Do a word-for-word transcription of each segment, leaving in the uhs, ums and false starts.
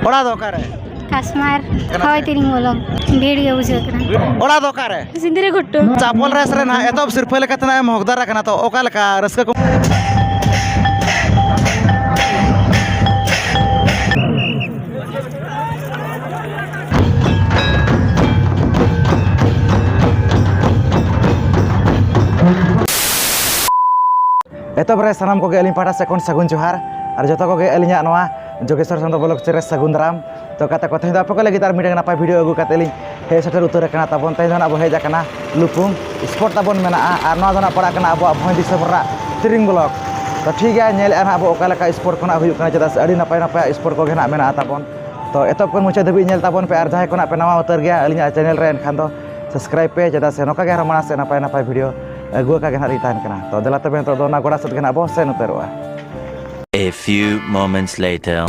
ᱚᱲᱟᱜ ᱫᱚ ᱚᱠᱟᱨᱮ? ᱠᱟᱥᱢᱟᱨ᱾ ᱦᱳᱭ, ᱛᱤᱨᱤᱝ ᱵᱚᱞᱚᱢ᱾ ᱵᱷᱤᱲ ᱜᱮ ᱵᱩᱡᱷᱟᱹᱜ ᱠᱟᱱᱟ᱾ ᱚᱲᱟᱜ ᱫᱚ ᱚᱠᱟᱨᱮ? ᱥᱤᱸᱫᱽᱨᱟᱹ ᱜᱷᱩᱴᱩ᱾ ᱪᱟᱯᱚᱞ ᱨᱮᱥ ᱨᱮ ᱱᱟᱦᱟᱜ ᱮᱛᱚᱦᱚᱵ ᱥᱤᱨᱯᱷᱟᱹ ᱞᱮᱠᱟᱛᱮ ᱱᱟᱦᱟᱜ ᱮᱢ ᱦᱚᱠᱫᱟᱨ ᱟᱠᱟᱱᱟ, ᱛᱚ ᱚᱠᱟ ᱞᱮᱠᱟ ᱨᱟᱹᱥᱠᱟᱹ ᱠᱚ? ᱮᱛᱚᱦᱚᱵ ᱨᱮ ᱥᱟᱱᱟᱢ ᱠᱚᱜᱮ ᱟᱹᱞᱤᱧ ᱯᱟᱦᱴᱟ ᱥᱮᱫ ᱠᱷᱚᱱ ᱥᱟᱹᱜᱩᱱ ᱡᱚᱦᱟᱨ, ᱟᱨ ᱡᱚᱛᱚ ᱠᱚᱜᱮ ᱟᱹᱞᱤᱧᱟᱜ ᱱᱚᱣᱟ ᱡᱳᱜᱮᱥᱣᱚᱨ ᱥᱟᱱᱛᱚ ᱵᱞᱚᱜ ᱪᱮᱱᱮᱞ ᱨᱮ ᱥᱟᱹᱜᱩᱱ ᱫᱟᱨᱟᱢ᱾ ᱛᱚ ᱜᱟᱛᱮ ᱠᱚ, ᱛᱮᱦᱮᱧ ᱫᱚ ᱟᱯᱮ ᱠᱚ ᱞᱟᱹᱜᱤᱫ ᱟᱨ ᱢᱤᱫᱴᱟᱝ ᱱᱟᱯᱟᱭ ᱵᱷᱤᱰᱤᱭᱳ ᱟᱹᱜᱩ ᱠᱟᱛᱮ ᱞᱤᱧ ᱦᱮᱡ ᱥᱮᱴᱮᱨ ᱩᱛᱟᱹᱨ ᱟᱠᱟᱱᱟ ᱛᱟᱵᱚᱱ᱾ ᱛᱮᱦᱮᱧ ᱫᱚ ᱱᱟᱜ ᱵᱚ ᱦᱮᱡ ᱟᱠᱟᱱᱟ ᱞᱩᱯᱩᱝ ᱥᱯᱚᱴ ᱛᱟᱵᱚᱱ ᱢᱮᱱᱟᱜᱼᱟ, ᱟᱨ ᱱᱚᱣᱟ ᱫᱚ ᱱᱟᱜ ᱯᱟᱲᱟᱜ ᱠᱟᱱᱟ ᱟᱵᱚᱣᱟᱜ ᱵᱷᱚᱸᱡᱽ ᱫᱤᱥᱚᱢ ᱨᱮᱱᱟᱜ ᱛᱤᱨᱤᱝ ᱵᱞᱚᱠ᱾ ᱛᱚ ᱴᱷᱤᱠ ᱜᱮᱭᱟ, ᱧᱮᱞᱮᱫᱼᱟ ᱱᱟᱜ ᱵᱚ ᱚᱠᱟ ᱞᱮᱠᱟ ᱥᱯᱚᱴ ᱠᱷᱚᱱᱟᱜ ᱦᱩᱭᱩᱜ ᱠᱟᱱᱟ, ᱪᱮᱫᱟᱜ ᱥᱮ ᱟᱹᱰᱤ ᱱᱟᱯᱟᱭ ᱱᱟᱯᱟᱭ ᱥᱯᱚᱴ ᱠᱚᱜᱮ ᱱᱟᱜ ᱢᱮᱱᱟᱜᱼᱟ ᱛᱟᱵᱚᱱ᱾ ᱛᱚ ᱮᱛᱚᱦᱚᱵ ᱠᱷᱚᱱ ᱢᱩᱪᱟᱹᱫ ᱫᱷᱟᱹᱵᱤᱡ ᱧᱮᱞ ᱛᱟᱵᱚᱱ ᱯᱮ, ᱟᱨ ᱡᱟᱦᱟᱸᱭ ᱠᱚ ᱱᱟᱜ ᱯᱮ ᱱᱟᱣᱟ ᱩᱛᱟᱹᱨ ᱜᱮᱭᱟ ᱟᱹᱞᱤᱧᱟᱜ ᱪᱮᱱᱮᱞ ᱨᱮ, ᱮᱱᱠᱷᱟᱱ ᱫᱚ ᱥᱟᱵᱥᱠᱨᱟᱭᱤᱵᱽ ᱯᱮ, ᱪᱮᱫᱟᱜ ᱥᱮ ᱱᱚᱝᱠᱟ ᱜᱮ ᱟᱨᱦᱚᱸ ᱢᱟᱲᱟᱝ ᱥᱮᱫ ᱱᱟᱯᱟᱭ ᱱᱟᱯᱟᱭ ᱵᱷᱤᱰᱤᱭᱳ ᱟᱹᱜᱩ ᱟᱠᱟ ᱜᱮ ᱱᱟᱜ ᱞᱤᱧ ᱛᱟᱦᱮᱱ ᱠᱟᱱᱟ᱾ ᱛᱚ ᱫᱮᱞᱟ ᱛᱚᱵᱮ ᱱᱤᱛᱚᱜ ᱫᱚ ᱚᱱᱟ ᱜᱚᱰᱟ ᱥᱮᱫ ᱜᱮ ᱱᱟᱜ ᱵᱚ ᱥᱮᱱ ᱩᱛᱟᱹᱨᱚᱜᱼᱟ᱾ A few moments later.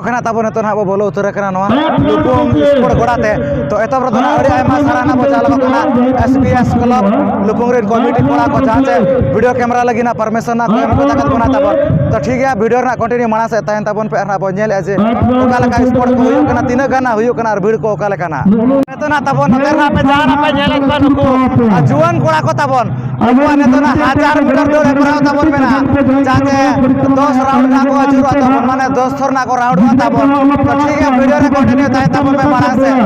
ᱠᱟᱱᱟ ᱛᱟᱵᱚᱱ᱾ ᱱᱤᱛᱚᱜ ᱱᱟᱦᱟᱜ ᱵᱚ ᱵᱚᱞᱚ ᱩᱛᱟᱹᱨ ᱟᱠᱟᱱᱟ ᱱᱚᱣᱟ ᱞᱩᱵᱩᱝ ᱥᱯᱳᱨᱴ ᱜᱚᱰᱟ ᱛᱮ᱾ ᱛᱚ ᱮᱛᱚᱦᱚᱵ ᱨᱮᱫᱚ ᱱᱟᱦᱟᱜ ᱟᱹᱰᱤ ᱟᱭᱢᱟ ᱥᱟᱨᱦᱟᱣ ᱱᱟᱦᱟᱜ ᱵᱚ ᱪᱟᱞ ᱟᱠᱚ ᱠᱟᱱᱟ ᱮᱥ ᱵᱤ ᱮᱥ ᱠᱞᱟᱵᱽ ᱞᱩᱵᱩᱝ ᱨᱮᱱ ᱠᱚᱢᱤᱴᱤ ᱠᱚᱲᱟ ᱠᱚ, ᱡᱟᱦᱟᱸ ᱪᱮ ᱵᱷᱤᱰᱤᱭᱳ ᱠᱮᱢᱮᱨᱟ ᱞᱟᱹᱜᱤᱫ ᱱᱟᱦᱟᱜ ᱯᱟᱨᱢᱤᱥᱚᱱ ᱱᱟᱦᱟᱜ ᱠᱚ ᱮᱢ ᱟᱠᱟᱫ ᱵᱚᱱᱟ ᱛᱟᱵᱚᱱ᱾ ᱛᱚ ᱴᱷᱤᱠ ᱜᱮᱭᱟ, ᱵᱷᱤᱰᱤᱭᱳ ᱨᱮᱱᱟᱜ ᱠᱚᱱᱴᱤᱱᱤᱭᱩ ᱢᱟᱲᱟᱝ ᱥᱮᱫ ᱛᱟᱦᱮᱱ ᱛᱟᱵᱚᱱ ᱯᱮ, ᱟᱨ ᱱᱟᱦᱟᱜ ᱵᱚ ᱧᱮᱞᱮᱫᱼᱟ ᱡᱮ ᱚᱠᱟ ᱞᱮᱠᱟ ᱥᱯᱳᱨᱴ ᱠᱚ ᱦᱩᱭᱩᱜ ᱠᱟᱱᱟ, ᱛᱤᱱᱟᱹᱜ ᱜᱟᱱ ᱱᱟᱦᱟᱜ ᱦᱩᱭᱩᱜ ᱠᱟᱱᱟ ᱟᱨ ᱵᱷᱤᱲ ᱠᱚ ᱚᱠᱟ ᱞᱮᱠᱟ ᱱᱟᱦᱟᱜ᱾ ᱱᱤᱛᱚᱜ ᱱᱟᱦᱟᱜ ᱛᱟᱵᱚᱱ ᱱᱚᱛᱮ ᱨᱮ ᱱᱟᱦᱟᱜ ᱯᱮ ᱡᱟᱦᱟᱸ ᱱᱟᱦᱟᱜ ᱯᱮ ᱧᱮᱞᱮᱫ ᱠᱚᱣᱟ ᱱᱩᱠᱩ ᱟᱨ ᱡᱩᱣᱟᱹᱱ ᱠᱚᱲᱟ ᱠᱚ ᱛᱟᱵᱚᱱ, ᱱᱩᱠᱩᱣᱟᱜ ᱱᱤᱛᱚᱜ ᱱᱟᱦᱟᱜ ᱦᱟᱡᱟᱨ ᱢᱤᱴᱟᱨ ᱫᱟᱹᱲ ᱦᱮᱯᱨᱟᱣ ᱛᱟᱵᱚᱱ ᱢᱮᱱᱟᱜᱼᱟ, ᱡᱟᱦᱟᱸ ᱪᱮ ᱫᱚᱥ ᱨᱟᱣᱩᱱᱰ ᱱᱟᱦᱟᱜ ᱠᱚ ᱟᱹᱪᱩᱨᱚᱜᱼᱟ ᱛᱟᱵᱚᱱ, ᱢᱟᱱᱮ ᱫᱚᱥ ᱛᱷᱚᱨ ᱱᱟᱦᱟᱜ ᱠᱚ ᱨᱟᱣᱩᱱᱰᱚᱜᱼᱟ ᱛᱟᱵᱚᱱ᱾ ᱛᱚ ᱴᱷᱤᱠ ᱜᱮᱭᱟ, ᱵᱷᱤᱰᱤᱭᱳ ᱨᱮ ᱠᱚᱱᱴᱤᱱᱤᱭᱩ ᱛᱟᱦᱮᱱ ᱛᱟᱵᱚᱱ ᱯᱮ ᱢᱟᱲᱟᱝ ᱥᱮᱫ᱾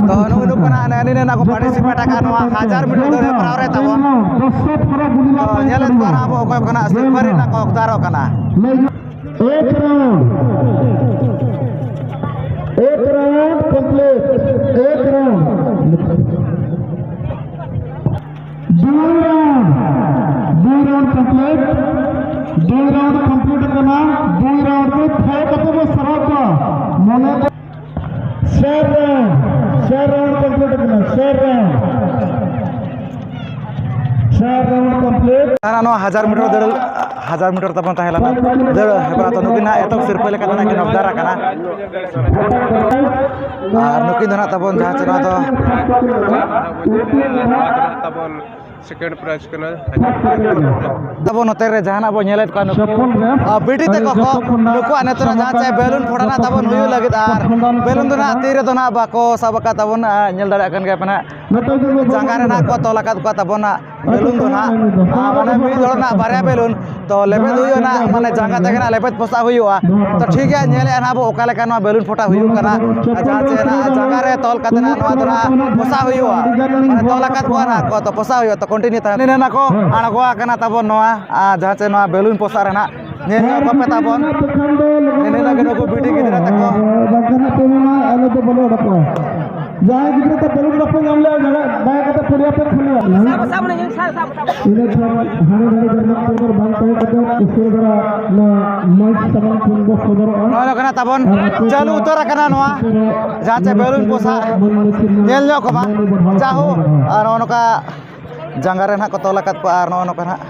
ᱛᱚ ᱱᱩᱜᱼᱩ ᱱᱩᱠᱩ ᱱᱟᱦᱟᱜ ᱱᱮᱜᱼᱮ ᱱᱤᱱᱟᱹᱜ ᱱᱟᱦᱟᱜ ᱠᱚ ᱯᱟᱨᱴᱤᱥᱤᱯᱮᱴ ᱟᱠᱟᱫ ᱱᱚᱣᱟ ᱦᱟᱡᱟᱨ ᱢᱤᱴᱟᱨ ᱫᱟᱹᱲ ᱦᱮᱯᱨᱟᱣ ᱨᱮ ᱛᱟᱵᱚᱱ᱾ ᱛᱚ ᱧᱮᱞᱮᱫ ᱠᱚᱣᱟ ᱱᱟᱦᱟᱜ ᱵᱚ ᱚᱠᱚᱭ ᱠᱚ ᱱᱟᱦᱟᱜ ᱥᱤᱞᱵᱷᱟᱨ ᱨᱮᱱᱟᱜ ᱠᱚ ᱦᱚᱠᱫᱟᱨᱚᱜ ᱠᱟᱱᱟ᱾ ᱮᱠ ᱨᱟᱣᱩᱱᱰ, ᱮᱠ ᱨᱟᱣᱩᱱᱰ एक राउंड, दुई राउंड, दुई राउंड कंप्लीट, दुई राउंड कंप्लीट करना, दुई राउंड को थे कते बो सराबा, मने चार राउंड, चार राउंड कंप्लीट करना, चार राउंड, चार राउंड कंप्लीट। ᱟᱨ ᱱᱚᱣᱟ ᱦᱟᱡᱟᱨ ᱢᱤᱴᱟᱨ ᱫᱟᱹᱲ, ᱦᱟᱡᱟᱨ ᱢᱤᱴᱟᱨ ᱛᱟᱵᱚᱱ ᱛᱟᱦᱮᱸ ᱞᱮᱱᱟ ᱫᱟᱹᱲ ᱦᱮᱯᱨᱟᱣ᱾ ᱛᱚ ᱱᱩᱠᱤᱱ ᱦᱟᱸᱜ ᱮᱛᱚᱦᱚᱵ ᱥᱤᱨᱯᱟᱹ ᱞᱮᱠᱟ ᱛᱮ ᱱᱟᱜ ᱠᱤᱱ ᱚᱵᱫᱟᱨ ᱟᱠᱟᱱᱟ᱾ ᱟᱨ ᱱᱩᱠᱤᱱ ᱫᱚ ᱱᱟᱜ ᱛᱟᱵᱚᱱ ᱡᱟᱦᱟᱸ ᱪᱮ ᱱᱚᱣᱟ ᱫᱚ ᱛᱟᱵᱚᱱ ᱥᱮᱠᱮᱱᱰ ᱯᱨᱟᱭᱤᱡᱽ ᱠᱟᱱᱟ᱾ ᱛᱟᱵᱚᱱ ᱱᱚᱛᱮ ᱨᱮ ᱡᱟᱦᱟᱱᱟᱜ ᱵᱚᱱ ᱧᱮᱞᱮᱫ ᱠᱚᱣᱟ ᱱᱩᱠᱩ, ᱟᱨ ᱵᱤᱴᱤ ᱛᱟᱠᱚ ᱠᱚ, ᱱᱩᱠᱩᱣᱟᱜ ᱱᱤᱛᱚᱜ ᱡᱟᱦᱟᱸ ᱪᱮ ᱵᱮᱞᱩᱱ ᱯᱷᱚᱲᱟ ᱱᱟᱜ ᱛᱟᱵᱚᱱ ᱦᱩᱭᱩᱜ ᱞᱟᱹᱜᱤᱫ, ᱟᱨ ᱵᱮᱞᱩᱱ ᱫᱚ ᱱᱟᱜ ᱛᱤ ᱨᱮᱫᱚ ᱱᱟᱜ ᱵᱟᱠᱚ ᱥᱟᱵ ᱟᱠᱟᱫ ᱛᱟᱵᱚᱱ, ᱟᱨ ᱧᱮᱞ ᱫᱟᱲᱮᱭᱟᱜ ᱠᱟᱱ ᱜᱮᱭᱟ ᱯᱮ ᱱᱟᱜ ᱡᱟᱸᱜᱟ ᱨᱮ ᱱᱟᱜ ᱠᱚ ᱛᱚᱞ ᱟᱠᱟᱫ ᱠᱚᱣᱟ ᱛᱟᱵᱚᱱ ᱱᱟᱜ ᱵᱮᱞᱩᱱ ᱫᱚ ᱱᱟᱜ, ᱟᱨ ᱢᱟᱱᱮ ᱢᱤᱫ ᱦᱚᱲ ᱱᱟᱜ ᱵᱟᱨᱭᱟ ᱵᱮᱞᱩᱱ, ᱛᱚ ᱞᱮᱵᱮᱫ ᱦᱩᱭᱩᱜᱼᱟ ᱱᱟᱜ, ᱢᱟᱱᱮ ᱡᱟᱸᱜᱟ ᱛᱮᱜᱮ ᱱᱟᱜ ᱞᱮᱵᱮᱫ ᱯᱚᱥᱟᱜ ᱦᱩᱭᱩᱜᱼᱟ᱾ ᱛᱚ ᱴᱷᱤᱠ ᱜᱮᱭᱟ, ᱧᱮᱞᱮᱫᱼᱟ ᱱᱟᱜ ᱵᱚ ᱚᱠᱟ ᱞᱮᱠᱟ ᱱᱚᱣᱟ ᱵᱮᱞᱩᱱ ᱯᱷᱚᱴᱟ ᱦᱩᱭᱩᱜ ᱠᱟᱱᱟ, ᱟᱨ ᱡᱟᱦᱟᱸ ᱪᱮ ᱱᱟᱜ ᱡᱟᱸᱜᱟ ᱨᱮ ᱛᱚᱞ ᱠᱟᱛᱮ ᱱᱟᱜ ᱱᱚᱣᱟ ᱫᱚ ᱱᱟᱜ ᱯᱚᱥᱟᱜ ᱦᱩᱭᱩᱜᱼᱟ, ᱢᱟᱱᱮ ᱛᱚᱞ ᱟᱠᱟᱫ ᱠᱚᱣᱟ ᱱᱟᱜ ᱠᱚ, ᱛᱚ ᱯᱚᱥᱟᱜ ᱦᱩᱭᱩᱜᱼᱟ᱾ ᱛᱚ ᱠᱚᱱᱴᱤᱱᱤᱭᱩ ᱛᱟᱦᱮᱸ ᱱᱤᱱᱟᱹ ᱱᱟᱜ ᱠᱚ ᱟᱬᱜᱚ ᱟᱠᱟᱱᱟ ᱛᱟᱵᱚᱱ ᱱᱚᱣᱟ, ᱟᱨ ᱡᱟᱦᱟᱸ ᱪᱮ ᱱᱚᱣᱟ ᱵᱮᱞᱩᱱ ᱯᱚᱥᱟᱜ ᱨᱮᱱᱟᱜ ᱧᱮᱞ ᱧᱚᱜ ᱠᱚᱯᱮ ᱛᱟᱵᱚᱱ᱾ ᱱᱤᱱᱟᱹ ᱱᱟᱜ ᱱᱩᱠᱩ ᱵᱤᱴᱤ ᱜᱤᱫᱽᱨᱟᱹ ᱛᱟᱠᱚ᱾ ᱵᱟᱝᱠᱷᱟᱱ ᱦᱟᱸᱜ ᱯᱮ ᱢᱮᱱᱟ ᱟᱞᱮ ᱫᱚ ᱵᱟᱞᱮ ᱚᱰᱚᱠᱚᱜᱼᱟ᱾ ᱡᱟᱦᱟᱸᱭ ᱜᱤᱫᱽᱨᱟᱹ ᱛᱮ ᱵᱮᱞᱩᱱ ᱵᱟᱯᱮ ᱧᱟᱢ ᱞᱮᱜᱼᱟ, ᱫᱟᱭᱟ ᱠᱟᱛᱮ ᱯᱚᱨᱭᱟ ᱯᱮ ᱠᱷᱩᱞᱟᱹᱣᱟ᱾ ᱤᱱᱟᱹ ᱠᱷᱟᱱ ᱦᱟᱸᱰᱮ ᱱᱟᱰᱮ ᱡᱟᱦᱟᱱᱟᱜ ᱠᱚ ᱵᱟᱝ ᱛᱟᱦᱮᱸ ᱠᱟᱛᱮ ᱩᱥᱟᱹᱨᱟ ᱫᱷᱟᱨᱟ ᱱᱚᱣᱟ ᱢᱟᱹᱭᱤᱠ ᱥᱟᱢᱟᱝ ᱠᱷᱚᱱ ᱵᱚ ᱥᱚᱫᱚᱨᱚᱜᱼᱟ᱾ ᱱᱚᱜᱼᱚᱭ ᱱᱚᱝᱠᱟᱱᱟᱜ ᱛᱟᱵᱚᱱ ᱪᱟᱹᱞᱩ ᱩᱛᱟᱹᱨ ᱟᱠᱟᱱᱟ ᱱᱚᱣᱟ, ᱡᱟᱦᱟᱸ ᱪᱮ ᱵᱮᱞᱩᱱ ᱯᱚᱥᱟᱜ ᱧᱮᱞ ᱧᱚᱜ ᱠᱚᱢᱟ᱾ ᱡᱟᱦᱳ, ᱟᱨ ᱱᱚᱜᱼᱚ ᱱᱚᱝᱠᱟ ᱡᱟᱸᱜᱟ ᱨᱮ ᱱᱟᱦᱟᱜ ᱠᱚ ᱛᱚᱞ ᱟᱠᱟᱫ ᱠᱚᱣᱟ, ᱟᱨ ᱱᱚᱜᱼᱚ ᱱᱚᱝᱠᱟ ᱱᱟᱦᱟᱜ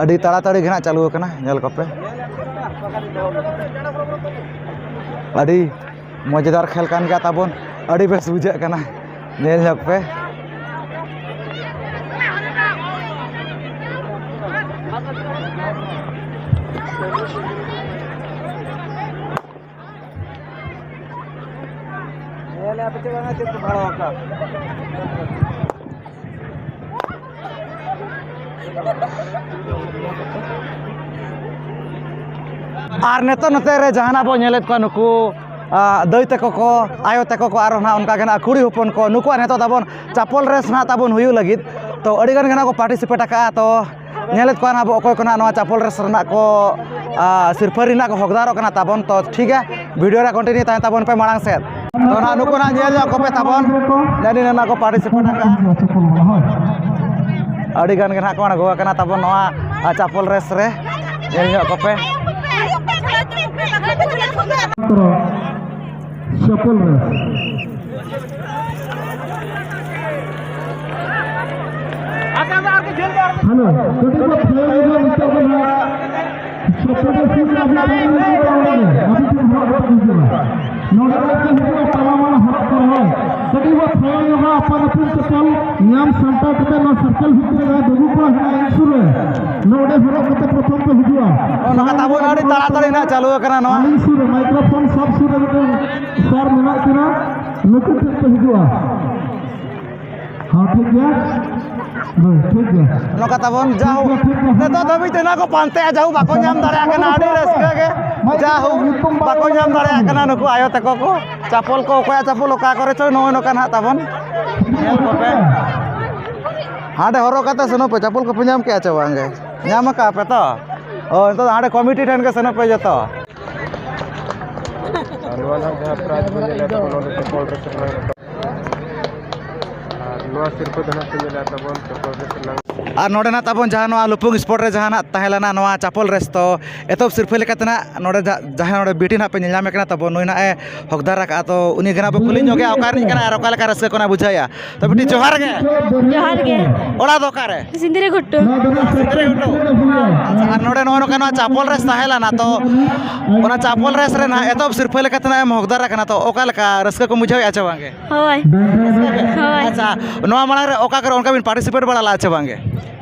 ᱟᱹᱰᱤ ᱛᱟᱲᱟᱛᱟᱲᱤ ᱜᱮ ᱱᱟᱦᱟᱜ ᱪᱟᱹᱞᱩ ᱟᱠᱟᱱᱟ, ᱧᱮᱞ ᱠᱚᱯᱮ᱾ ᱟᱹᱰᱤ ᱢᱚᱡᱮᱫᱟᱨ ᱠᱷᱮᱞ ᱠᱟᱱ ᱜᱮᱭᱟ ᱛᱟᱵᱚᱱ, ᱟᱹᱰᱤ ᱵᱮᱥ ᱵᱩᱡᱷᱟᱹᱜ ᱠᱟᱱᱟ, ᱧᱮᱞ ᱧᱚᱜ ᱯᱮ᱾ ᱧᱮᱞᱮᱫᱼᱟ ᱯᱮ ᱪᱮ ᱵᱟᱝᱟ ᱪᱮᱫ ᱠᱚ ᱵᱷᱟᱲᱟ ᱟᱠᱟᱫ? ᱟᱨ ᱱᱤᱛᱚᱜ ᱱᱚᱛᱮ ᱨᱮ ᱡᱟᱦᱟᱱᱟᱜ ᱵᱚᱱ ᱧᱮᱞᱮᱫ ᱠᱚᱣᱟ, ᱱᱩᱠᱩ, ᱟ, ᱫᱟᱹᱭ ᱛᱟᱠᱚ ᱠᱚ, ᱟᱭᱳ ᱛᱟᱠᱚ ᱠᱚ, ᱟᱨᱦᱚᱸ ᱱᱟᱦᱟᱜ ᱚᱱᱠᱟ ᱜᱮ ᱱᱟᱦᱟᱜ ᱠᱩᱲᱤ ᱦᱚᱯᱚᱱ ᱠᱚ, ᱱᱩᱠᱩᱣᱟᱜ ᱱᱤᱛᱚᱜ ᱛᱟᱵᱚᱱ ᱪᱟᱯᱚᱞ ᱨᱮᱥ ᱱᱟᱦᱟᱜ ᱛᱟᱵᱚᱱ ᱦᱩᱭᱩᱜ ᱞᱟᱹᱜᱤᱫ᱾ ᱛᱚ ᱟᱹᱰᱤ ᱜᱟᱱ ᱜᱮ ᱱᱟᱦᱟᱜ ᱠᱚ ᱯᱟᱨᱴᱤᱥᱤᱯᱮᱴ ᱟᱠᱟᱫᱼᱟ᱾ ᱛᱚ ᱧᱮᱞᱮᱫ ᱠᱚᱣᱟ ᱱᱟᱦᱟᱜ ᱟᱵᱚ ᱚᱠᱚᱭ ᱠᱚ ᱱᱟᱦᱟᱜ ᱱᱚᱣᱟ ᱪᱟᱯᱚᱞ ᱨᱮᱥ ᱨᱮᱱᱟᱜ ᱠᱚ, ᱟ, ᱥᱤᱨᱯᱟᱹ ᱨᱮᱱᱟᱜ ᱠᱚ ᱦᱚᱠᱫᱟᱨᱚᱜ ᱠᱟᱱᱟ ᱛᱟᱵᱚᱱ᱾ ᱛᱚ ᱴᱷᱤᱠ ᱜᱮᱭᱟ, ᱵᱷᱤᱰᱤᱭᱳ ᱨᱮ ᱠᱚᱱᱴᱤᱱᱤᱭᱩ ᱛᱟᱦᱮᱱ ᱛᱟᱵᱚᱱ ᱯᱮ ᱢᱟᱲᱟᱝ ᱥᱮᱫ᱾ ᱛᱚ ᱱᱟᱦᱟᱜ ᱱᱩᱠᱩ ᱱᱟᱦᱟᱜ ᱧᱮᱞ ᱧᱚᱜ ᱠᱚᱯᱮ ᱛᱟᱵᱚᱱ, ᱡᱟᱹᱱᱤᱡ ᱱᱟᱦᱟᱜ ᱠᱚ ᱯᱟᱨᱴᱤᱥᱤᱯᱮᱴ ᱟᱠᱟᱫᱼᱟ᱾ ᱟᱹᱰᱤ ᱜᱟᱱ ᱜᱮ ᱱᱟᱦᱟᱜ ᱠᱚ ᱟᱬᱜᱚ ᱟᱠᱟᱱᱟ ᱛᱟᱵᱚᱱ ᱱᱚᱣᱟ, ᱟ, ᱪᱟᱯᱚᱞ ᱨᱮᱥ ᱨᱮ᱾ ᱧᱮᱞ ᱧᱚᱜ ᱠᱚᱯᱮ᱾ ᱪᱟᱯᱚᱞ ᱨᱮᱥ᱾ ᱦᱮᱞᱳ, ᱠᱟᱹᱴᱤᱡ ᱵᱚ ᱛᱷᱤᱭᱟᱹ ᱧᱚᱜᱚᱜᱼᱟ, ᱱᱤᱛᱚᱜ ᱫᱚ ᱱᱟᱦᱟᱜ ᱥᱚᱛᱨᱚ ᱥᱤᱴ ᱨᱮᱱᱟᱜ ᱟᱹᱰᱤ ᱴᱷᱮᱱ ᱦᱚᱲ ᱠᱚ ᱦᱤᱡᱩᱜᱼᱟ᱾ ᱱᱚᱰᱮ ᱫᱚ ᱠᱚ ᱦᱤᱡᱩᱜᱼᱟ, ᱛᱟᱞᱟ ᱢᱟᱞᱟ ᱦᱚᱨᱚᱜ ᱠᱚ ᱨᱚᱦᱚᱭ᱾ ᱠᱟᱹᱴᱤᱡ ᱵᱚ ᱛᱷᱤᱭᱟᱹ ᱧᱚᱜᱚᱜᱼᱟ, ᱟᱯᱟᱱ ᱟᱹᱯᱤᱱ ᱪᱟᱯᱚᱞ ᱧᱟᱢ ᱥᱟᱢᱴᱟᱣ ᱠᱟᱛᱮ ᱱᱚᱣᱟ ᱥᱟᱨᱠᱮᱞ ᱵᱷᱤᱛᱨᱤ ᱨᱮ ᱵᱟᱹᱵᱩ ᱠᱚ ᱦᱮᱱᱟᱜᱼᱟ ᱤᱧ ᱥᱩᱨ ᱨᱮ᱾ ᱱᱚᱰᱮ ᱦᱚᱨᱚᱜ ᱠᱟᱛᱮ ᱯᱨᱚᱛᱷᱚᱢ ᱠᱚ ᱦᱤᱡᱩᱜᱼᱟ᱾ ᱱᱚᱜᱼᱚ ᱱᱚᱝᱠᱟ ᱛᱟᱵᱚᱱ ᱟᱹᱰᱤ ᱛᱟᱲᱟᱛᱟᱲᱤ ᱱᱟᱦᱟᱜ ᱪᱟᱹᱞᱩ ᱟᱠᱟᱱᱟ ᱱᱚᱣᱟ᱾ ᱟᱹᱞᱤᱧ ᱥᱩᱨ ᱨᱮ ᱢᱟᱭᱠᱨᱳᱯᱷᱳᱱ ᱥᱟᱵ ᱥᱩᱨ ᱨᱮ ᱢᱤᱫᱴᱮᱱ ᱥᱟᱨ ᱢᱮᱱᱟᱜ ᱠᱤᱱᱟ, ᱱᱩᱠᱩ ᱴᱷᱮᱱ ᱠᱚ ᱦᱤᱡᱩᱜᱼᱟ᱾ ᱦᱚᱸ, ᱴᱷᱤᱠ ᱜᱮᱭᱟ᱾ ᱦᱳᱭ, ᱴᱷᱤᱠ ᱜᱮᱭᱟ᱾ ᱱᱚᱝᱠᱟ ᱛᱟᱵᱚᱱ, ᱡᱟᱦᱳᱠ, ᱴᱷᱤᱠ ᱜᱮᱭᱟ, ᱴᱷᱤᱠ ᱜᱮᱭᱟ᱾ ᱱᱤᱛᱚᱜ ᱫᱷᱟᱹᱵᱤᱡ ᱛᱮ ᱱᱚᱣᱟ ᱠᱚ ᱯᱟᱱᱛᱮᱭᱟ, ᱡᱟᱦᱳᱠ, ᱵᱟᱠᱚ ᱧᱟᱢ ᱫᱟᱲᱮᱭᱟᱜ ᱠᱟᱱᱟ᱾ ᱟᱹᱰᱤ ᱨᱟᱹᱥᱠᱟᱹ ᱜᱮ, ᱡᱟᱦᱳᱠ, ᱵᱟᱠᱚ ᱧᱟᱢ ᱫᱟᱲᱮᱭᱟᱜ ᱠᱟᱱᱟ ᱱᱩᱠᱩ ᱟᱭᱳ ᱛᱟᱠᱚ ᱠᱚ᱾ ᱪᱟᱯᱚᱞ ᱠᱚ, ᱚᱠᱚᱭᱟᱜ ᱪᱟᱯᱚᱞ ᱚᱠᱟ ᱠᱚᱨᱮ ᱪᱚ, ᱱᱚᱜᱼᱚᱭ ᱱᱚᱝᱠᱟ ᱱᱟᱦᱟᱜ ᱛᱟᱵᱚᱱ᱾ ᱧᱮᱞ ᱠᱚᱯᱮ᱾ ᱦᱟᱸᱰᱮ ᱦᱚᱨᱚᱜ ᱠᱟᱛᱮ ᱥᱮᱱᱚᱜ ᱯᱮ, ᱪᱟᱯᱚᱞ ᱠᱚᱯᱮ ᱧᱟᱢ ᱠᱮᱜᱼᱟ ᱪᱮ ᱵᱟᱝ ᱜᱮ? ᱧᱟᱢ ᱟᱠᱟᱫ ᱯᱮ ᱛᱚ? ᱚ, ᱱᱤᱛᱚᱜ ᱫᱚ ᱦᱟᱸᱰᱮ ᱠᱚᱢᱤᱴᱤ ᱴᱷᱮᱱ ᱜᱮ ᱥᱮᱱᱚᱜ ᱯᱮ ᱡᱚᱛᱚ᱾ ᱟᱨ ᱱᱚᱣᱟ ᱱᱟᱦᱟᱜ ᱡᱟᱦᱟᱸ ᱯᱨᱟᱭᱤᱡᱽ ᱵᱚᱱ ᱧᱮᱞᱮᱫ ᱛᱟᱵᱚᱱ, ᱱᱚᱰᱮ ᱪᱟᱯᱚᱞ ᱨᱮᱥ ᱨᱮᱱᱟᱜ᱾ ᱟᱨ ᱱᱚᱣᱟ ᱥᱤᱨᱯᱟᱹ ᱫᱚ ᱱᱟᱦᱟᱜ ᱯᱮ ᱧᱮᱞᱮᱫ ᱛᱟᱵᱚᱱ, ᱪᱟᱯᱚᱞ ᱨᱮᱥ ᱨᱮᱱᱟᱜ᱾ ᱟᱨ ᱱᱚᱰᱮ ᱱᱟᱦᱟᱜ ᱛᱟᱵᱚᱱ ᱡᱟᱦᱟᱸ ᱱᱚᱣᱟ ᱞᱩᱯᱩᱝ ᱥᱯᱳᱨᱴ ᱨᱮ ᱡᱟᱦᱟᱸ ᱱᱟᱦᱟᱜ ᱛᱟᱦᱮᱸ ᱞᱮᱱᱟ, ᱱᱚᱣᱟ ᱪᱟᱯᱚᱞ ᱨᱮᱥ, ᱛᱚ ᱮᱛᱚᱦᱚᱵ ᱥᱤᱨᱯᱟᱹ ᱞᱮᱠᱟᱛᱮ ᱱᱟᱦᱟᱜ ᱱᱚᱰᱮ ᱡᱟ-, ᱡᱟᱦᱟᱸᱭ ᱱᱚᱰᱮ ᱵᱤᱴᱤ ᱱᱟᱦᱟᱜ ᱯᱮ ᱧᱮᱞ ᱧᱟᱢᱮ ᱠᱟᱱᱟ ᱛᱟᱵᱚᱱ, ᱱᱩᱭ ᱱᱟᱦᱟᱜ ᱮ ᱦᱚᱠᱫᱟᱨ ᱟᱠᱟᱫᱼᱟ᱾ ᱛᱚ ᱩᱱᱤ ᱜᱮ ᱱᱟᱦᱟᱜ ᱵᱚ ᱠᱩᱞᱤ ᱧᱚᱜᱮᱭᱟ ᱚᱠᱟ ᱨᱤᱱᱤᱡ ᱠᱟᱱᱟᱭ ᱟᱨ ᱚᱠᱟ ᱞᱮᱠᱟ ᱨᱟᱹᱥᱠᱟᱹ ᱠᱚ ᱱᱟᱦᱟᱜ ᱵᱩᱡᱷᱟᱹᱣᱮᱫᱼᱟ᱾ ᱛᱚ ᱵᱤᱴᱤ, ᱡᱚᱦᱟᱨ ᱜᱮ᱾ ᱡᱚᱦᱟᱨ ᱜᱮ᱾ ᱚᱲᱟᱜ ᱫᱚ ᱚᱠᱟᱨᱮ? ᱥᱤᱸᱫᱽᱨᱟᱹ ᱜᱷᱩᱴᱩ᱾ ᱥᱤᱸᱫᱽᱨᱟᱹ ᱜᱷᱩᱴᱩ᱾ ᱟᱪᱪᱷᱟ, ᱟᱨ ᱱᱚᱰᱮ ᱱᱚᱜᱼᱚ ᱱᱚᱝᱠᱟ ᱱᱚᱣᱟ ᱪᱟᱯᱚᱞ ᱨᱮᱥ ᱛᱟᱦᱮᱸ ᱞᱮᱱᱟ, ᱛᱚ ᱚᱱᱟ ᱪᱟᱯᱚᱞ ᱨᱮᱥ ᱨᱮ ᱱᱟᱦᱟᱜ ᱮᱛᱚᱦᱚᱵ ᱥᱤᱨᱯᱟᱹ ᱞᱮᱠᱟᱛᱮ ᱱᱟᱦᱟᱜ ᱮᱢ ᱦᱚᱠᱫᱟᱨ ᱟᱠᱟᱱᱟ, ᱛᱚ ᱚᱠᱟ ᱞᱮᱠᱟ ᱨᱟᱹᱥᱠᱟᱹ ᱠᱚᱢ ᱵᱩᱡᱷᱟᱹᱣᱮᱫᱼᱟ ᱪᱮ ᱵᱟᱝᱜᱮ? ᱦᱳᱭ᱾ ᱦᱳᱭ᱾ ᱟᱪᱪᱷᱟ, ᱱᱚᱣᱟ ᱢᱟᱲᱟᱝ ᱨᱮ ᱚᱠᱟ ᱠᱚᱨᱮ ᱚᱱᱠᱟ ᱵᱤᱱ ᱯᱟᱨᱴᱤᱥᱤᱯᱮᱴ ᱵᱟᱲᱟ ᱞᱮᱫᱼᱟ ᱪᱮ ᱵᱟᱝᱜᱮ?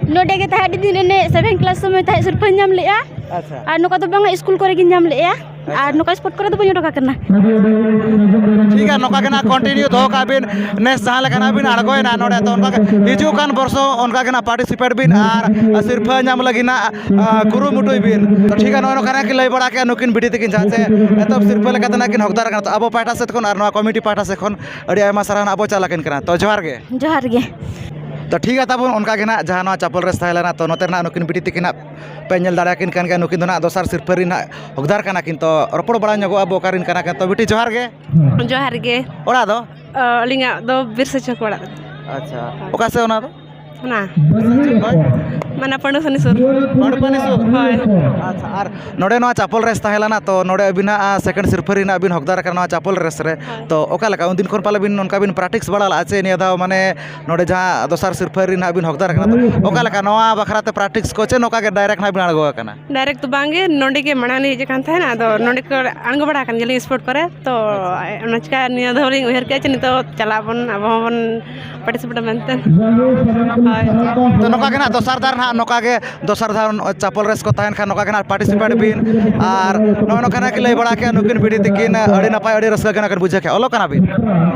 ᱱᱚᱰᱮ ᱜᱮ ᱛᱟᱦᱮᱸ ᱟᱹᱰᱤ ᱫᱤᱱ ᱮᱱᱮᱡ ᱥᱮᱵᱷᱮᱱ ᱠᱞᱟᱥ ᱥᱚᱢᱚᱭ ᱛᱟᱦᱮᱸ ᱥᱤᱨᱯᱟᱹᱧ ᱧᱟᱢ ᱞᱮᱫᱼᱟ᱾ ᱟᱪᱪᱷᱟ᱾ ᱟᱨ ᱱᱚᱝᱠᱟ ᱫᱚ ᱵᱟᱝᱟ, ᱥᱠᱩᱞ ᱠᱚᱨᱮ ᱜᱤᱧ ᱧᱟᱢ ᱞᱮᱫᱼᱟ᱾ ᱟᱨ ᱱᱚᱝᱠᱟ ᱥᱯᱳᱨᱴ ᱠᱚᱨᱮ ᱫᱚ ᱵᱟᱹᱧ ᱚᱰᱚᱠ ᱟᱠᱟᱱᱟ᱾ ᱴᱷᱤᱠ ᱜᱮᱭᱟ, ᱱᱚᱝᱠᱟ ᱜᱮ ᱱᱟᱜ ᱠᱚᱱᱴᱤᱱᱤᱣ ᱫᱚᱦᱚ ᱠᱟᱜ ᱵᱤᱱ᱾ ᱱᱮᱥ ᱡᱟᱦᱟᱸ ᱞᱮᱠᱟ ᱱᱟᱜ ᱵᱤᱱ ᱟᱬᱜᱚᱭᱮᱱᱟ ᱱᱚᱰᱮ, ᱛᱚ ᱚᱱᱠᱟ ᱜᱮ ᱦᱤᱡᱩᱜ ᱠᱟᱱ ᱵᱚᱨᱥᱚ ᱚᱱᱠᱟ ᱜᱮ ᱱᱟᱜ ᱯᱟᱨᱴᱤᱥᱤᱯᱮᱴ ᱵᱤᱱ ᱟᱨ ᱥᱤᱨᱯᱷᱟᱹ ᱧᱟᱢ ᱞᱟᱹᱜᱤᱫ ᱱᱟᱜ, ᱟ, ᱠᱩᱨᱩᱢᱩᱴᱩᱭ ᱵᱤᱱ᱾ ᱛᱚ ᱴᱷᱤᱠ ᱜᱮᱭᱟ, ᱱᱚᱜᱼᱚᱭ ᱱᱚᱝᱠᱟ ᱱᱟᱜ ᱠᱤᱱ ᱞᱟᱹᱭ ᱵᱟᱲᱟ ᱠᱮᱜᱼᱟ ᱱᱩᱠᱤᱱ ᱵᱤᱴᱤ ᱛᱟᱹᱠᱤᱱ, ᱡᱟᱦᱟᱸ ᱪᱮ ᱮᱛᱚᱦᱚᱵ ᱥᱤᱨᱯᱷᱟᱹ ᱞᱮᱠᱟᱛᱮ ᱱᱟᱜ ᱠᱤᱱ ᱦᱚᱠᱫᱟᱨ ᱟᱠᱟᱱᱟ᱾ ᱛᱚ ᱟᱵᱚ ᱯᱟᱦᱴᱟ ᱥᱮᱫ ᱠᱷᱚᱱ ᱟᱨ ᱱᱚᱣᱟ ᱠᱚᱢᱤᱴᱤ ᱯᱟᱦᱴᱟ ᱥᱮᱫ ᱠᱷᱚᱱ ᱟᱹᱰᱤ ᱟᱭᱢᱟ ᱥᱟᱨᱦᱟᱣ ᱱᱟᱜ ᱵᱚ ᱪᱟᱞ ᱟᱹᱠᱤᱱ ᱠᱟᱱᱟ᱾ ᱛᱚ ᱡᱚᱦᱟᱨ ᱜᱮ᱾ ᱡᱚᱦᱟᱨ ᱜᱮ᱾ ᱛᱚ ᱴᱷᱤᱠ ᱜᱮᱭᱟ ᱛᱟᱵᱚᱱ, ᱚᱱᱠᱟ ᱜᱮ ᱱᱟᱜ ᱡᱟᱦᱟᱸ ᱱᱚᱣᱟ ᱪᱟᱯᱚᱞ ᱨᱮᱥ ᱛᱟᱦᱮᱸ ᱞᱮᱱᱟ, ᱛᱚ ᱱᱚᱛᱮ ᱨᱮ ᱱᱟᱜ ᱱᱩᱠᱤᱱ ᱵᱤᱴᱤ ᱛᱤᱠᱤᱱ ᱱᱟᱜ ᱯᱮ ᱧᱮᱞ ᱫᱟᱲᱮᱭᱟᱠᱤᱱ ᱠᱟᱱ ᱜᱮᱭᱟ, ᱱᱩᱠᱤᱱ ᱫᱚ ᱱᱟᱜ ᱫᱚᱥᱟᱨ ᱥᱤᱨᱯᱟᱹ ᱨᱤᱱ ᱱᱟᱜ ᱦᱚᱠᱫᱟᱨ ᱠᱟᱱᱟ ᱠᱤᱱ᱾ ᱛᱚ ᱨᱚᱯᱚᱲ ᱵᱟᱲᱟ ᱧᱚᱜᱚᱜ ᱟᱵᱚ ᱚᱠᱟ ᱨᱤᱱ ᱠᱟᱱᱟ ᱠᱤᱱ᱾ ᱛᱚ ᱵᱤᱴᱤ ᱡᱚᱦᱟᱨ ᱜᱮ᱾ ᱡᱚᱦᱟᱨ ᱜᱮ᱾ ᱚᱲᱟᱜ ᱫᱚ? ᱚ, ᱟᱹᱞᱤᱧᱟᱜ ᱫᱚ ᱵᱤᱨᱥᱟᱹ ᱪᱚᱠ ᱚᱲᱟᱜ᱾ ᱟᱪᱪᱷᱟ, ᱚᱠᱟ ᱥᱮᱫ ᱚᱱᱟ ᱫᱚ? ᱚᱱᱟ ᱢᱟᱱᱟ ᱯᱟᱺᱰᱩ ᱥᱟᱱᱤ ᱥᱩᱨ᱾ ᱯᱟᱺᱰᱩ ᱯᱟᱱᱤ ᱥᱩᱨ? ᱦᱳᱭ᱾ ᱟᱪᱪᱷᱟ, ᱟᱨ ᱱᱚᱰᱮ ᱱᱚᱣᱟ ᱪᱟᱯᱚᱞ ᱨᱮᱥ ᱛᱟᱦᱮᱸ ᱞᱮᱱᱟ, ᱛᱚ ᱱᱚᱰᱮ ᱟᱹᱵᱤᱱᱟᱜ, ᱟ, ᱥᱮᱠᱮᱱᱰ ᱥᱤᱨᱯᱟᱹ ᱨᱮᱱᱟᱜ ᱵᱤᱱ ᱦᱚᱠᱫᱟᱨ ᱟᱠᱟᱱᱟ ᱱᱚᱣᱟ ᱪᱟᱯᱚᱞ ᱨᱮᱥ ᱨᱮ᱾ ᱦᱳᱭ᱾ ᱛᱚ ᱚᱠᱟ ᱞᱮᱠᱟ ᱩᱱᱫᱤᱱ ᱠᱷᱚᱱ ᱯᱟᱞᱮ ᱵᱤᱱ ᱱᱚᱝᱠᱟ ᱵᱤᱱ ᱯᱨᱮᱠᱴᱤᱥ ᱵᱟᱲᱟ ᱞᱟᱜᱼᱟ ᱪᱮ ᱱᱤᱭᱟᱹ ᱫᱷᱟᱣ ᱢᱟᱱᱮ ᱱᱚᱰᱮ ᱡᱟᱦᱟᱸ ᱫᱚᱥᱟᱨ ᱥᱤᱨᱯᱟᱹ ᱨᱮᱱᱟᱜ ᱵᱤᱱ ᱦᱚᱠᱫᱟᱨ ᱟᱠᱟᱱᱟ, ᱛᱚ ᱚᱠᱟ ᱞᱮᱠᱟ ᱱᱚᱣᱟ ᱵᱟᱠᱷᱨᱟ ᱛᱮ ᱯᱨᱮᱠᱴᱤᱥ ᱠᱚ ᱪᱮ ᱱᱚᱝᱠᱟ ᱜᱮ ᱰᱟᱭᱨᱮᱠᱴ ᱱᱟᱜ ᱵᱤᱱ ᱟᱬᱜᱚ ᱟᱠᱟᱱᱟ? ᱰᱟᱭᱨᱮᱠᱴ ᱫᱚ ᱵᱟᱝ ᱜᱮ, ᱱᱚᱰᱮ ᱜᱮ ᱢᱟᱲᱟᱝ ᱞᱤᱧ ᱦᱮᱡ ᱟᱠᱟᱱ ᱛᱟᱦᱮᱱᱟ, ᱟᱫᱚ ᱱᱚᱰᱮ ᱠᱚ ᱟᱬᱜᱚ ᱵᱟᱲᱟ ᱟᱠᱟᱱ ᱜᱮᱭᱟᱞᱤᱧ ᱥᱯᱳᱨᱴ ᱠᱚᱨᱮ, ᱛᱚ ᱚᱱᱟ ᱪᱤᱠᱟ ᱱᱤᱭᱟᱹ ᱫᱷᱟᱣ ᱞᱤᱧ ᱩᱭᱦᱟᱹᱨ ᱠᱮᱜᱼᱟ ᱡᱮ ᱱᱤᱛᱚᱜ ᱪᱟᱞᱟᱜ ᱟᱵᱚᱱ, ᱟᱵᱚ ᱦᱚᱸᱵᱚᱱ ᱯᱟᱨᱴᱤᱥᱤᱯᱮᱴ ᱢᱮᱱᱛᱮ᱾ ᱦᱳᱭ᱾ ᱛᱚ ᱱᱚᱝᱠᱟ ᱜᱮ ᱱᱟᱜ ᱫᱚᱥᱟᱨ ᱫᱷᱟᱣ ᱱᱟᱜ ᱱᱚᱝᱠᱟ ᱜᱮ ᱫᱚᱥᱟᱨ ᱫᱷᱟᱣ ᱪᱟᱯᱚᱞ ᱨᱮᱥ ᱠᱚ ᱛᱟᱦᱮᱱ ᱠᱷᱟᱱ ᱱᱚᱝᱠᱟ ᱜᱮ ᱱᱟᱜ ᱯᱟᱨᱴᱤᱥᱤᱯᱮᱴ ᱵᱤᱱ᱾ ᱟᱨ ᱱᱚᱜᱼᱚ ᱱᱚᱝᱠᱟ ᱱᱟᱜ ᱠᱤᱱ ᱞᱟᱹᱭ ᱵᱟᱲᱟ ᱠᱮᱜᱼᱟ ᱱᱩᱠᱤᱱ ᱵᱤᱴᱤ ᱛᱤᱠᱤᱱ, ᱟᱹᱰᱤ ᱱᱟᱯᱟᱭ, ᱟᱹᱰᱤ ᱨᱟᱹᱥᱠᱟᱹ ᱜᱮ ᱱᱟᱜ ᱠᱤᱱ ᱵᱩᱡᱷᱟᱹᱣ ᱠᱮᱜᱼᱟ᱾ ᱚᱞᱚᱜ ᱠᱟᱱᱟ ᱵᱤᱱ?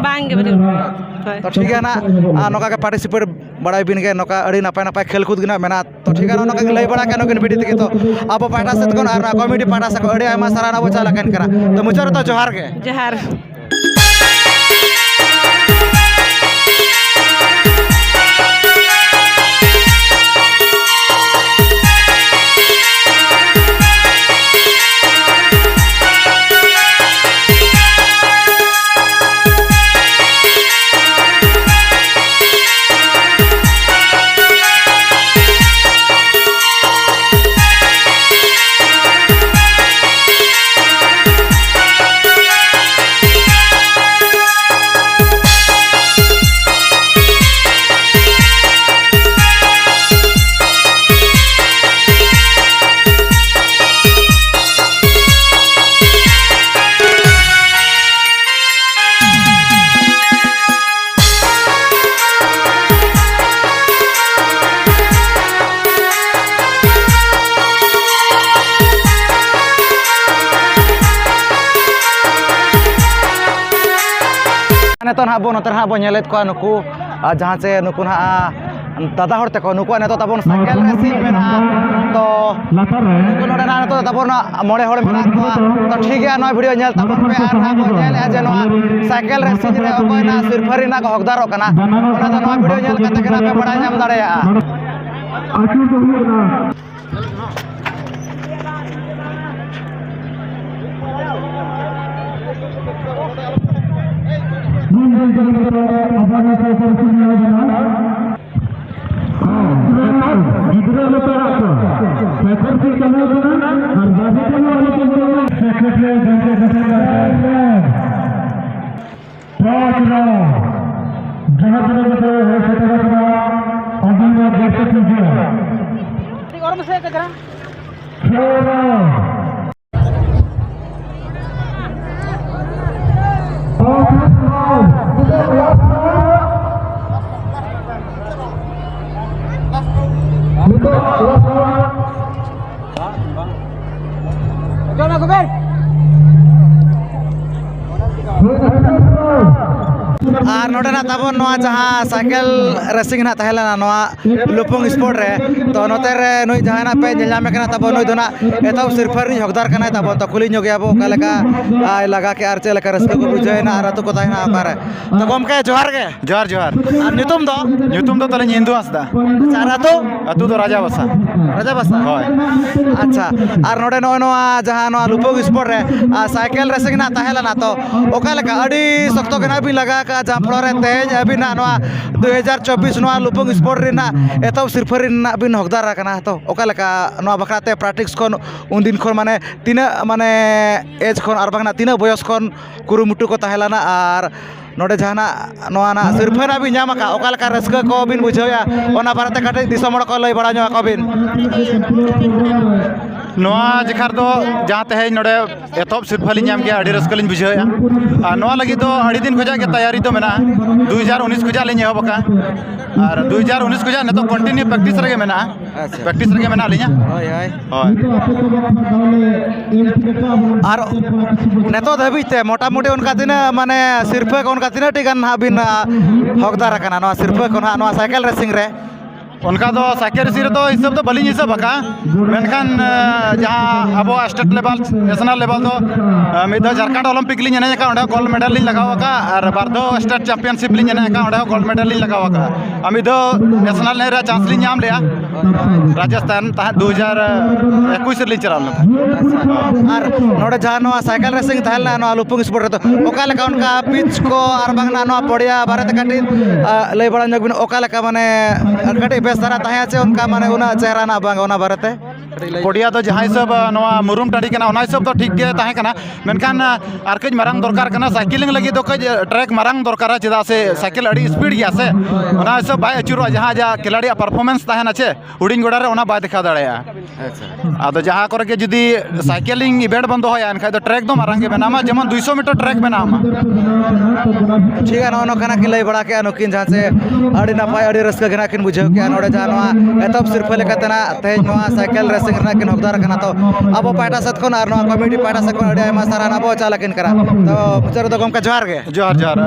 ᱵᱟᱝ ᱜᱮ, ᱵᱟᱹᱞᱤᱧ ᱚᱞᱚᱜ ᱠᱟᱱᱟ᱾ ᱦᱳᱭ᱾ ᱛᱚ ᱴᱷᱤᱠ ᱜᱮᱭᱟ ᱱᱟᱜ, ᱟᱨ ᱱᱚᱝᱠᱟ ᱜᱮ ᱯᱟᱨᱴᱤᱥᱤᱯᱮᱴ ᱵᱟᱲᱟᱭ ᱵᱤᱱ ᱜᱮ, ᱱᱚᱝᱠᱟ ᱟᱹᱰᱤ ᱱᱟᱯᱟᱭ ᱱᱟᱯᱟᱭ ᱠᱷᱮᱞ ᱠᱩᱫ ᱜᱮ ᱱᱟᱜ ᱢᱮᱱᱟᱜᱼᱟ᱾ ᱛᱚ ᱴᱷᱤᱠ ᱜᱮᱭᱟ, ᱱᱚᱜᱼᱚ ᱱᱚᱝᱠᱟ ᱜᱮ ᱞᱟᱹᱭ ᱵᱟᱲᱟ ᱠᱮᱜᱼᱟ ᱱᱩᱠᱤᱱ ᱵᱤᱴᱤ ᱛᱤᱠᱤᱱ᱾ ᱛᱚ ᱟᱵᱚ ᱯᱟᱦᱴᱟ ᱥᱮᱫ ᱠᱷᱚᱱ ᱟᱨ ᱱᱚᱣᱟ ᱠᱚᱢᱤᱴᱤ ᱯᱟᱦᱴᱟ ᱥᱮᱫ ᱠᱷᱚᱱ ᱟᱹᱰᱤ ᱟᱭᱢᱟ ᱥᱟᱨᱦᱟᱣ ᱱᱟᱜ ᱵᱚ ᱪᱟᱞ ᱟᱠᱟᱱ ᱠᱟᱱᱟ᱾ ᱛᱚ ᱢᱩᱪᱟᱹᱫ ᱨᱮᱫᱚ ᱡᱚᱦᱟᱨ ᱜᱮ᱾ ᱡᱚᱦᱟᱨ᱾ ᱱᱤᱛᱚᱜ ᱱᱟᱦᱟᱜ ᱵᱚ, ᱱᱚᱛᱮ ᱨᱮ ᱱᱟᱦᱟᱜ ᱵᱚ ᱧᱮᱞᱮᱫ ᱠᱚᱣᱟ ᱱᱩᱠᱩ, ᱟᱨ ᱡᱟᱦᱟᱸ ᱪᱮ ᱱᱩᱠᱩ ᱱᱟᱦᱟᱜ, ᱫᱟᱫᱟ ᱦᱚᱲ ᱛᱟᱠᱚ, ᱱᱩᱠᱩᱣᱟᱜ ᱱᱤᱛᱚᱜ ᱛᱟᱵᱚᱱ ᱥᱟᱭᱠᱮᱞ ᱨᱮᱥᱤᱝ ᱢᱮᱱᱟᱜᱼᱟ᱾ ᱛᱚ ᱞᱟᱛᱟᱨ ᱨᱮ ᱱᱩᱠᱩ ᱱᱚᱰᱮᱱᱟᱜ ᱱᱤᱛᱚᱜ ᱛᱟᱵᱚᱱ ᱢᱚᱬᱮ ᱦᱚᱲ ᱢᱮᱱᱟᱜ ᱠᱚᱣᱟ᱾ ᱛᱚ ᱴᱷᱤᱠ ᱜᱮᱭᱟ, ᱱᱚᱣᱟ ᱵᱷᱤᱰᱤᱭᱳ ᱧᱮᱞ ᱛᱟᱵᱚᱱ ᱯᱮ ᱟᱨ ᱱᱟᱦᱟᱜ ᱵᱚᱱ ᱧᱮᱞᱮᱫᱼᱟ ᱡᱮ ᱱᱚᱣᱟ ᱥᱟᱭᱠᱮᱞ ᱨᱮᱥᱤᱝ ᱨᱮ ᱚᱠᱚᱭ ᱱᱟᱦᱟᱜ ᱥᱤᱨᱯᱷᱟᱹ ᱨᱮᱱᱟᱜ ᱠᱚ ᱦᱚᱠᱫᱟᱨᱚᱜ ᱠᱟᱱᱟ᱾ ᱚᱱᱟ ᱫᱚ ᱱᱚᱣᱟ ᱵᱷᱤᱰᱤᱭᱳ ᱧᱮᱞ ᱠᱟᱛᱮ ᱜᱮ ᱱᱟᱦᱟᱜ ᱯᱮ ᱵᱟᱲᱟᱭ ᱧᱟᱢ ᱫᱟᱲᱮᱭᱟᱜᱼᱟ᱾ ᱟᱹᱪᱩᱨ ᱫᱚ ᱦᱩᱭᱩᱜ ᱠᱟᱱᱟ᱾ ᱜᱤᱫᱽᱨᱟᱹ ᱟᱞᱚ ᱯᱮ ᱟᱲᱟᱜ ᱠᱚᱣᱟ᱾ ᱥᱟᱭᱠᱮᱞ ᱠᱚ ᱪᱟᱹᱞᱩ ᱠᱟᱱᱟ ᱟᱨ ᱵᱟᱹᱵᱩ ᱛᱟᱠᱚ ᱟᱞᱚ ᱯᱮ ᱵᱚᱞᱚᱱᱟ᱾ ᱥᱮᱠᱨᱮᱴᱟᱨᱤ ᱜᱚᱢᱠᱮ ᱠᱚᱴᱷᱮᱱ ᱫᱚᱨᱠᱟᱨ᱾ ᱯᱟᱸᱪ ᱨᱟᱣᱩᱱᱰ᱾ ᱡᱟᱦᱟᱸ ᱛᱤᱱᱟᱹᱜ ᱜᱤᱫᱽᱨᱟᱹ ᱦᱮᱡ ᱥᱮᱴᱮᱨ ᱟᱠᱟᱱᱟ, ᱟᱹᱵᱤᱱ ᱱᱚᱣᱟ ᱜᱮᱴ ᱛᱮ ᱛᱤᱸᱜᱩ᱾ ᱪᱷᱚ ᱨᱟᱣᱩᱱᱰ᱾ ᱟᱨ ᱱᱚᱰᱮᱱᱟᱜ ᱛᱟᱵᱚᱱ ᱱᱚᱣᱟ ᱡᱟᱦᱟᱸ ᱥᱟᱭᱠᱮᱞ ᱨᱮᱥᱤᱝ ᱱᱟᱜ ᱛᱟᱦᱮᱸ ᱞᱮᱱᱟ, ᱱᱚᱣᱟ ᱞᱩᱯᱩᱝ ᱥᱯᱳᱨᱴ ᱨᱮ᱾ ᱛᱚ, ᱱᱚᱛᱮ ᱨᱮ ᱱᱩᱭ ᱡᱟᱦᱟᱸᱭ ᱱᱟᱜ ᱯᱮ ᱧᱮᱞ ᱧᱟᱢᱮ ᱠᱟᱱᱟ ᱛᱟᱵᱚ, ᱱᱩᱭ ᱫᱚ ᱱᱟᱜ ᱮᱛᱚᱦᱚᱵ ᱥᱤᱨᱯᱷᱟᱹ ᱨᱤᱱᱤᱡ ᱦᱚᱠᱫᱟᱨ ᱠᱟᱱᱟᱭ ᱛᱟᱵᱚ᱾ ᱛᱚ, ᱠᱩᱞᱤ ᱧᱚᱜᱮᱭᱟ ᱵᱚ ᱚᱠᱟ ᱞᱮᱠᱟ ᱟᱭ ᱞᱟᱜᱟ ᱠᱮᱜᱼᱟ ᱟᱨ ᱪᱮᱫ ᱞᱮᱠᱟ ᱨᱟᱹᱥᱠᱟᱹ ᱠᱚ ᱵᱩᱡᱷᱟᱹᱣ ᱮᱱᱟ ᱟᱨ ᱟᱹᱛᱩ ᱠᱚ ᱛᱟᱦᱮᱱᱟ ᱚᱠᱟᱨᱮ᱾ ᱛᱚ, ᱜᱚᱢᱠᱮ, ᱡᱚᱦᱟᱨ ᱜᱮ᱾ ᱡᱚᱦᱟᱨ, ᱡᱚᱦᱟᱨ᱾ ᱟᱨ ᱧᱩᱛᱩᱢ ᱫᱚ? ᱧᱩᱛᱩᱢ ᱫᱚ ᱛᱟᱹᱞᱤᱧ ᱤᱱᱫᱩ ᱦᱟᱸᱥᱫᱟ᱾ ᱟᱪᱪᱷᱟ, ᱟᱨ ᱟᱹᱛᱩ? ᱟᱹᱛᱩ ᱫᱚ ᱨᱟᱡᱟ ᱵᱟᱥᱟ᱾ ᱨᱟᱡᱟ ᱵᱟᱥᱟ? ᱦᱳᱭ᱾ ᱟᱪᱪᱷᱟ, ᱟᱨ ᱱᱚᱰᱮ ᱱᱚᱜᱼᱚᱭ ᱱᱚᱣᱟ ᱡᱟᱦᱟᱸ ᱱᱚᱣᱟ ᱞᱩᱯᱩᱝ ᱥᱯᱳᱨᱴ ᱨᱮ, ᱟᱨ, ᱥᱟᱭᱠᱮᱞ ᱨᱮᱥᱤᱝ ᱱᱟᱜ ᱛᱟᱦᱮᱸ ᱞᱮᱱᱟ, ᱛᱚ, ᱚᱠᱟ ᱞᱮᱠᱟ? ᱟᱹᱰᱤ ᱥᱚᱠᱛᱚ ᱜᱮ ᱱᱟᱜ ᱵᱤᱱ ᱞᱟᱜᱟ ᱠᱟᱜᱼᱟ, ᱡᱟᱦᱟᱸ ᱯᱷᱚᱞᱚ ᱨᱮ ᱛᱮᱦᱮᱧ ᱟᱹᱵᱤᱱ ᱱᱟᱜ ᱱᱚᱣᱟ ᱫᱩ ᱦᱟᱡᱟᱨ ᱪᱚᱵᱵᱤᱥ ᱱᱚᱣᱟ ᱞᱩᱯᱩᱝ ᱥᱯᱳᱨᱴ ᱨᱮᱱᱟᱜ ᱮᱛᱚᱦᱚᱵ ᱥᱤᱨᱯᱷᱟᱹ ᱨᱮᱱᱟᱜ ᱵᱤᱱ ᱦᱚᱠᱫᱟᱨ ᱟᱠᱟᱱᱟ᱾ ᱛᱚ, ᱚᱠᱟ ᱞᱮᱠᱟ ᱱᱚᱣᱟ ᱵᱟᱠᱷᱨᱟ ᱛᱮ ᱯᱨᱮᱠᱴᱤᱥ ᱠᱷᱚᱱ, ᱩᱱᱫᱤᱱ ᱠᱷᱚᱱ, ᱢᱟᱱᱮ, ᱛᱤᱱᱟᱹᱜ, ᱢᱟᱱᱮ, ᱮᱡᱽ ᱠᱷᱚᱱ ᱟᱨ ᱵᱟᱝ ᱱᱟᱜ ᱛᱤᱱᱟᱹᱜ ᱵᱚᱭᱚᱥ ᱠᱷᱚᱱ ᱠᱩᱨᱩᱢᱩᱴᱩ ᱠᱚ ᱛᱟᱦᱮᱸ ᱞᱮᱱᱟ? ᱟᱨ ᱱᱚᱰᱮ ᱡᱟᱦᱟᱱᱟᱜ ᱱᱚᱣᱟ ᱱᱟᱜ ᱥᱤᱨᱯᱷᱟᱹ ᱱᱟᱜ ᱵᱤᱱ ᱧᱟᱢ ᱟᱠᱟᱫ, ᱚᱠᱟ ᱞᱮᱠᱟ ᱨᱟᱹᱥᱠᱟᱹ ᱠᱚ ᱵᱤᱱ ᱵᱩᱡᱷᱟᱹᱣᱮᱫᱼᱟ, ᱚᱱᱟ ᱵᱟᱨᱮᱛᱮ ᱠᱟᱹᱴᱤᱡ ᱫᱤᱥᱚᱢ ᱦᱚᱲ ᱠᱚ ᱞᱟᱹᱭ ᱵᱟᱲᱟ ᱧᱚᱜ ᱟᱠᱚ ᱵᱤᱱ᱾ ᱱᱚᱣᱟ ᱡᱮᱠᱷᱟ ᱨᱮᱫᱚ ᱡᱟᱦᱟᱸ ᱛᱮᱦᱮᱧ ᱱᱚᱰᱮ ᱮᱛᱚᱦᱚᱵ ᱥᱤᱨᱯᱷᱟᱹ ᱞᱤᱧ ᱧᱟᱢ ᱠᱮᱜᱼᱟ, ᱟᱹᱰᱤ ᱨᱟᱹᱥᱠᱟᱹ ᱞᱤᱧ ᱵᱩᱡᱷᱟᱹᱣᱮᱫᱼᱟ᱾ ᱟᱨ ᱱᱚᱣᱟ ᱞᱟᱹᱜᱤᱫ ᱫᱚ ᱟᱹᱰᱤ ᱫᱤᱱ ᱠᱷᱚᱱᱟᱜ ᱜᱮ ᱛᱟᱭᱟᱨᱤ ᱫᱚ ᱢᱮᱱᱟᱜᱼᱟ, ᱫᱩ ᱦᱟᱡᱟᱨ ᱩᱱᱤᱥ ᱠᱷᱚᱱᱟᱜ ᱞᱤᱧ ᱮᱦᱚᱵ ᱟᱠᱟᱫᱼᱟ᱾ ᱟᱨ ᱫᱩ ᱦᱟᱡᱟᱨ ᱩᱱᱤᱥ ᱠᱷᱚᱱᱟᱜ ᱱᱤᱛᱚᱜ ᱠᱚᱱᱴᱤᱱᱤᱭᱩ ᱯᱨᱮᱠᱴᱤᱥ ᱨᱮᱜᱮ ᱢᱮᱱᱟᱜᱼᱟ᱾ ᱟᱪᱪᱷᱟ᱾ ᱯᱨᱮᱠᱴᱤᱥ ᱨᱮᱜᱮ ᱢᱮᱱᱟᱜ ᱞᱤᱧᱟ᱾ ᱦᱳᱭ, ᱦᱳᱭ᱾ ᱦᱳᱭ᱾ ᱟᱨ ᱱᱤᱛᱚᱜ ᱫᱷᱟᱹᱵᱤᱡ ᱛᱮ ᱢᱚᱴᱟᱢᱩᱴᱤ ᱚᱱᱠᱟ ᱛᱤᱱᱟᱹᱜ, ᱢᱟᱱᱮ, ᱥᱤᱨᱯᱷᱟᱹ ᱠᱚ ᱚᱱᱠᱟ ᱛᱤᱱᱟᱹᱜ ᱴᱤ ᱜᱟᱱ ᱦᱟᱸᱜ ᱵᱤᱱ, ᱟ, ᱦᱚᱠᱫᱟᱨ ᱟᱠᱟᱱᱟ ᱱᱚᱣᱟ ᱥᱤᱨᱯᱷᱟᱹ ᱠᱷᱚᱱ ᱦᱟᱸᱜ ᱱᱚᱣᱟ ᱥᱟᱭᱠᱮᱞ ᱨᱮᱥᱤᱝ ᱨᱮ? ᱚᱱᱠᱟ ᱫᱚ ᱥᱟᱭᱠᱮᱞ ᱨᱮᱥᱤᱝ ᱨᱮᱫᱚ ᱦᱤᱥᱟᱹᱵ ᱫᱚ ᱵᱟᱹᱞᱤᱧ ᱦᱤᱥᱟᱹᱵ ᱟᱠᱟᱫᱼᱟ, ᱢᱮᱱᱠᱷᱟᱱ, ᱟ, ᱡᱟᱦᱟᱸ ᱟᱵᱚᱣᱟᱜ ᱥᱴᱮᱴ ᱞᱮᱵᱮᱞ, ᱱᱮᱥᱱᱟᱞ ᱞᱮᱵᱮᱞ ᱫᱚ, ᱟ, ᱢᱤᱫ ᱫᱷᱟᱣ ᱡᱷᱟᱲᱠᱷᱚᱸᱰ ᱚᱞᱤᱢᱯᱤᱠ ᱞᱤᱧ ᱮᱱᱮᱡ ᱟᱠᱟᱫᱼᱟ, ᱚᱸᱰᱮ ᱦᱚᱸ ᱜᱳᱞᱰ ᱢᱮᱰᱟᱞ ᱞᱤᱧ ᱞᱟᱜᱟᱣ ᱟᱠᱟᱫᱼᱟ, ᱟᱨ ᱵᱟᱨ ᱫᱷᱟᱣ ᱥᱴᱮᱴ ᱪᱟᱢᱯᱤᱭᱟᱱᱥᱤᱯ ᱞᱤᱧ ᱮᱱᱮᱡ ᱟᱠᱟᱫᱼᱟ, ᱚᱸᱰᱮ ᱦᱚᱸ ᱜᱳᱞᱰ ᱢᱮᱰᱟᱞ ᱞᱤᱧ ᱞᱟᱜᱟᱣ ᱟᱠᱟᱫᱼᱟ᱾ ᱟᱨ ᱢᱤᱫ ᱫᱷᱟᱣ ᱱᱮᱥᱱᱟᱞ ᱮᱱᱮᱡ ᱨᱮᱭᱟᱜ ᱪᱟᱱᱥ ᱞᱤᱧ ᱧᱟᱢ ᱞᱮᱜᱼᱟ᱾ ᱨᱟᱡᱚᱥᱛᱷᱟᱱ ᱛᱟᱦᱮᱸᱫ ᱫᱩ ᱦᱟᱡᱟᱨ ᱮᱠᱩᱥ ᱨᱮᱞᱤᱧ ᱪᱟᱞᱟᱣ ᱞᱮᱱᱟ᱾ ᱟᱪᱪᱷᱟ᱾ ᱟᱨ ᱱᱚᱰᱮ ᱡᱟᱦᱟᱸ ᱱᱚᱣᱟ ᱥᱟᱭᱠᱮᱞ ᱨᱮᱥᱤᱝ ᱛᱟᱦᱮᱸ ᱞᱮᱱᱟ ᱱᱚᱣᱟ ᱞᱩᱯᱩᱝ ᱥᱯᱳᱨᱴ ᱨᱮᱫᱚ, ᱚᱠᱟ ᱞᱮᱠᱟ ᱚᱱᱠᱟ ᱯᱤᱪ ᱠᱚ ᱟᱨ ᱵᱟᱝ ᱱᱚᱣᱟ ᱯᱚᱲᱤᱭᱟ ᱵᱟᱨᱮᱛᱮ ᱠᱟᱹᱴᱤᱡ, ᱟ, ᱞᱟᱹᱭ ᱵᱟᱲᱟ ᱧᱚᱜ ᱵᱤᱱ, ᱚᱠᱟ ᱞᱮᱠᱟ ᱢᱟᱱᱮ ᱠᱟᱹᱴᱤᱡ ᱵᱮᱥ ᱫᱷᱟᱨᱟ ᱛᱟᱦᱮᱸ ᱪᱮ ᱚᱱᱠᱟ ᱢᱟᱱᱮ ᱩᱱᱟᱹᱜ ᱪᱮᱦᱨᱟ ᱱᱟᱜ ᱵᱟᱝ, ᱚᱱᱟ ᱵᱟᱨᱮᱛᱮ ᱠᱟᱹᱴᱤᱡ ᱞᱟᱹᱭ? ᱯᱚᱲᱤᱭᱟ ᱫᱚ ᱡᱟᱦᱟᱸ ᱦᱤᱥᱟᱹᱵ, ᱟ, ᱱᱚᱣᱟ ᱢᱩᱨᱩᱢ ᱴᱟᱺᱰᱤ ᱠᱟᱱᱟ, ᱚᱱᱟ ᱦᱤᱥᱟᱹᱵ ᱫᱚ ᱴᱷᱤᱠ ᱜᱮ ᱛᱟᱦᱮᱸ ᱠᱟᱱᱟ, ᱢᱮᱱᱠᱷᱟᱱ, ᱟ, ᱟᱨ ᱠᱟᱹᱡ ᱢᱟᱨᱟᱝ ᱫᱚᱨᱠᱟᱨ ᱠᱟᱱᱟ᱾ ᱥᱟᱭᱠᱮᱞᱤᱝ ᱞᱟᱹᱜᱤᱫ ᱫᱚ ᱠᱟᱹᱡ, ᱟ, ᱴᱨᱮᱠ ᱢᱟᱨᱟᱝ ᱫᱚᱨᱠᱟᱨᱟ, ᱪᱮᱫᱟᱜ ᱥᱮ ᱥᱟᱭᱠᱮᱞ ᱟᱹᱰᱤ ᱥᱯᱤᱰ ᱜᱮᱭᱟ ᱥᱮ, ᱚᱱᱟ ᱦᱤᱥᱟᱹᱵ ᱵᱟᱭ ᱟᱹᱪᱩᱨᱚᱜᱼᱟ᱾ ᱡᱟᱦᱟᱸ, ᱡᱟᱦᱟᱸ ᱠᱷᱤᱞᱟᱲᱤᱭᱟᱜ ᱯᱟᱨᱯᱷᱚᱨᱢᱮᱱᱥ ᱛᱟᱦᱮᱱᱟ ᱪᱮ, ᱦᱩᱰᱤᱧ ᱜᱚᱰᱟ ᱨᱮ ᱚᱱᱟ ᱵᱟᱭ ᱫᱮᱠᱷᱟᱣ ᱫᱟᱲᱮᱭᱟᱜᱼᱟ᱾ ᱟᱪᱪᱷᱟ᱾ ᱟᱫᱚ ᱡᱟᱦᱟᱸ ᱠᱚᱨᱮ ᱜᱮ ᱡᱩᱫᱤ ᱥᱟᱭᱠᱮᱞᱤᱝ ᱤᱵᱷᱮᱱᱴ ᱵᱚᱱ ᱫᱚᱦᱚᱭᱟ, ᱮᱱᱠᱷᱟᱡ ᱫᱚ ᱴᱨᱮᱠ ᱫᱚ ᱢᱟᱨᱟᱝ ᱜᱮ ᱵᱮᱱᱟᱣ ᱢᱟ, ᱡᱮᱢᱚᱱ ᱫᱩᱭᱥᱚ ᱢᱤᱴᱟᱨ ᱴᱨᱮᱠ ᱵᱮᱱᱟᱣ ᱢᱟ᱾ ᱴᱷᱤᱠ ᱜᱮᱭᱟ, ᱱᱚᱜᱼᱚ ᱱᱚᱝᱠᱟ ᱱᱟᱜ ᱠᱤᱱ ᱞᱟᱹᱭ ᱵᱟᱲᱟ ᱠᱮᱜᱼᱟ ᱱᱩᱠᱤᱱ, ᱡᱟᱦᱟᱸ ᱪᱮ ᱟᱹᱰᱤ ᱱᱟᱯᱟᱭ, ᱟᱹᱰᱤ ᱨᱟᱹᱥᱠᱟᱹ ᱜᱮ ᱱᱟᱜ ᱠᱤᱱ ᱵᱩᱡᱷᱟᱹᱣ ᱠᱮᱜᱼᱟ᱾ ᱱᱚᱰᱮ ᱡᱟᱦᱟᱸ ᱱᱚᱣᱟ ᱮᱛᱚᱦᱚᱵ ᱥᱤᱨᱯᱷᱟᱹ ᱞᱮᱠᱟᱛᱮ ᱱᱟᱜ ᱛᱮᱦᱮᱧ ᱱᱚᱣᱟ ᱥᱟᱭᱠᱮᱞ ᱨᱮᱥᱤᱝ ᱨᱮᱱᱟᱜ ᱠᱤᱱ ᱦᱚᱠᱫᱟᱨ ᱠᱟᱱᱟ, ᱛᱚ ᱟᱵᱚ ᱯᱟᱦᱴᱟ ᱥᱮᱫ ᱠᱷᱚᱱ ᱟᱨ ᱱᱚᱣᱟ ᱠᱚᱢᱤᱴᱤ ᱯᱟᱦᱴᱟ ᱥᱮᱫ ᱠᱷᱚᱱ ᱟᱹᱰᱤ ᱟᱭᱢᱟ ᱥᱟᱨᱦᱟᱣ ᱱᱟᱜ ᱵᱚ ᱪᱟᱞ ᱟᱹᱠᱤᱱ ᱠᱟᱱᱟ᱾ ᱛᱚ ᱢᱩᱪᱟᱹᱫ ᱨᱮᱫᱚ ᱜᱚᱢᱠᱮ ᱡᱚᱦᱟᱨ ᱜᱮ᱾ ᱡᱚᱦᱟᱨ, ᱡᱚᱦᱟᱨ᱾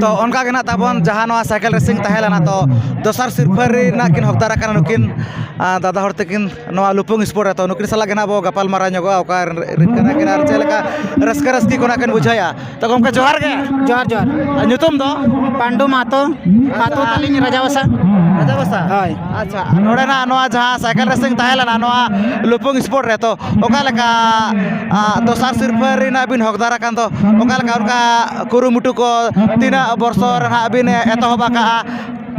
ᱛᱚ ᱚᱱᱠᱟ ᱜᱮ ᱱᱟᱜ ᱛᱟᱵᱚᱱ ᱡᱟᱦᱟᱸ ᱱᱚᱣᱟ ᱥᱟᱭᱠᱮᱞ ᱨᱮᱥᱤᱝ ᱛᱟᱦᱮᱸ ᱞᱮᱱᱟ, ᱛᱚ ᱫᱚᱥᱟᱨ ᱥᱤᱨᱯᱷᱟᱹ ᱨᱮᱱᱟᱜ ᱠᱤᱱ ᱦᱚᱠᱫᱟᱨ ᱟᱠᱟᱱᱟ ᱱᱩᱠᱤᱱ, ᱟ, ᱫᱟᱫᱟ ᱦᱚᱲ ᱛᱟᱹᱠᱤᱱ ᱱᱚᱣᱟ ᱞᱩᱯᱩᱝ ᱥᱯᱳᱨᱴ ᱨᱮ᱾ ᱛᱚ ᱱᱩᱠᱤᱱ ᱥᱟᱞᱟᱜ ᱜᱮ ᱱᱟᱜ ᱵᱚ ᱜᱟᱯᱟᱞ ᱢᱟᱨᱟᱣ ᱧᱚᱜᱚᱜᱼᱟ, ᱚᱠᱟ ᱨᱮᱱ ᱠᱟᱱᱟ ᱠᱤᱱ ᱟᱨ ᱪᱮᱫ ᱞᱮᱠᱟ ᱨᱟᱹᱥᱠᱟᱹ ᱨᱟᱹᱥᱠᱤ ᱠᱚ ᱱᱟᱜ ᱠᱤᱱ ᱵᱩᱡᱷᱟᱹᱣᱟ᱾ ᱛᱚ ᱜᱚᱢᱠᱮ ᱡᱚᱦᱟᱨ ᱜᱮ᱾ ᱡᱚᱦᱟᱨ, ᱡᱚᱦᱟᱨ᱾ ᱟᱨ ᱧᱩᱛᱩᱢ ᱫᱚ? ᱯᱟᱱᱰᱩ ᱢᱟᱦᱟᱛᱚ, ᱟᱹᱛᱩ ᱛᱟᱹᱞᱤᱧ ᱨᱟᱡᱟᱵᱟᱥᱟ᱾ ᱨᱟᱡᱟᱵᱟᱥᱟ? ᱦᱳᱭ᱾ ᱟᱪᱪᱷᱟ, ᱱᱚᱰᱮᱱᱟᱜ ᱱᱚᱣᱟ ᱡᱟᱦᱟᱸ ᱥᱟᱭᱠᱮᱞ ᱨᱮᱥᱤᱝ ᱛᱟᱦᱮᱸ ᱞᱮᱱᱟ ᱱᱚᱣᱟ ᱞᱩᱯᱩᱝ ᱥᱯᱳᱨᱴ ᱨᱮ, ᱛᱚ ᱚᱠᱟ ᱞᱮᱠᱟ, ᱟ, ᱫᱚᱥᱟᱨ ᱥᱤᱨᱯᱷᱟᱹ ᱨᱮᱱᱟᱜ ᱵᱤᱱ ᱦᱚᱠᱫᱟᱨ ᱟᱠᱟᱱ ᱫᱚ, ᱚᱠᱟ ᱞᱮᱠᱟ ᱚᱱᱠᱟ ᱠᱩᱨᱩᱢᱩᱴᱩ ᱠᱚ ᱛᱤᱱᱟᱹᱜ ᱵᱚᱨᱥᱚ ᱨᱮ ᱱᱟᱦᱟᱜ ᱵᱤᱱ ᱮᱛᱚᱦᱚᱵ ᱟᱠᱟᱜᱼᱟ?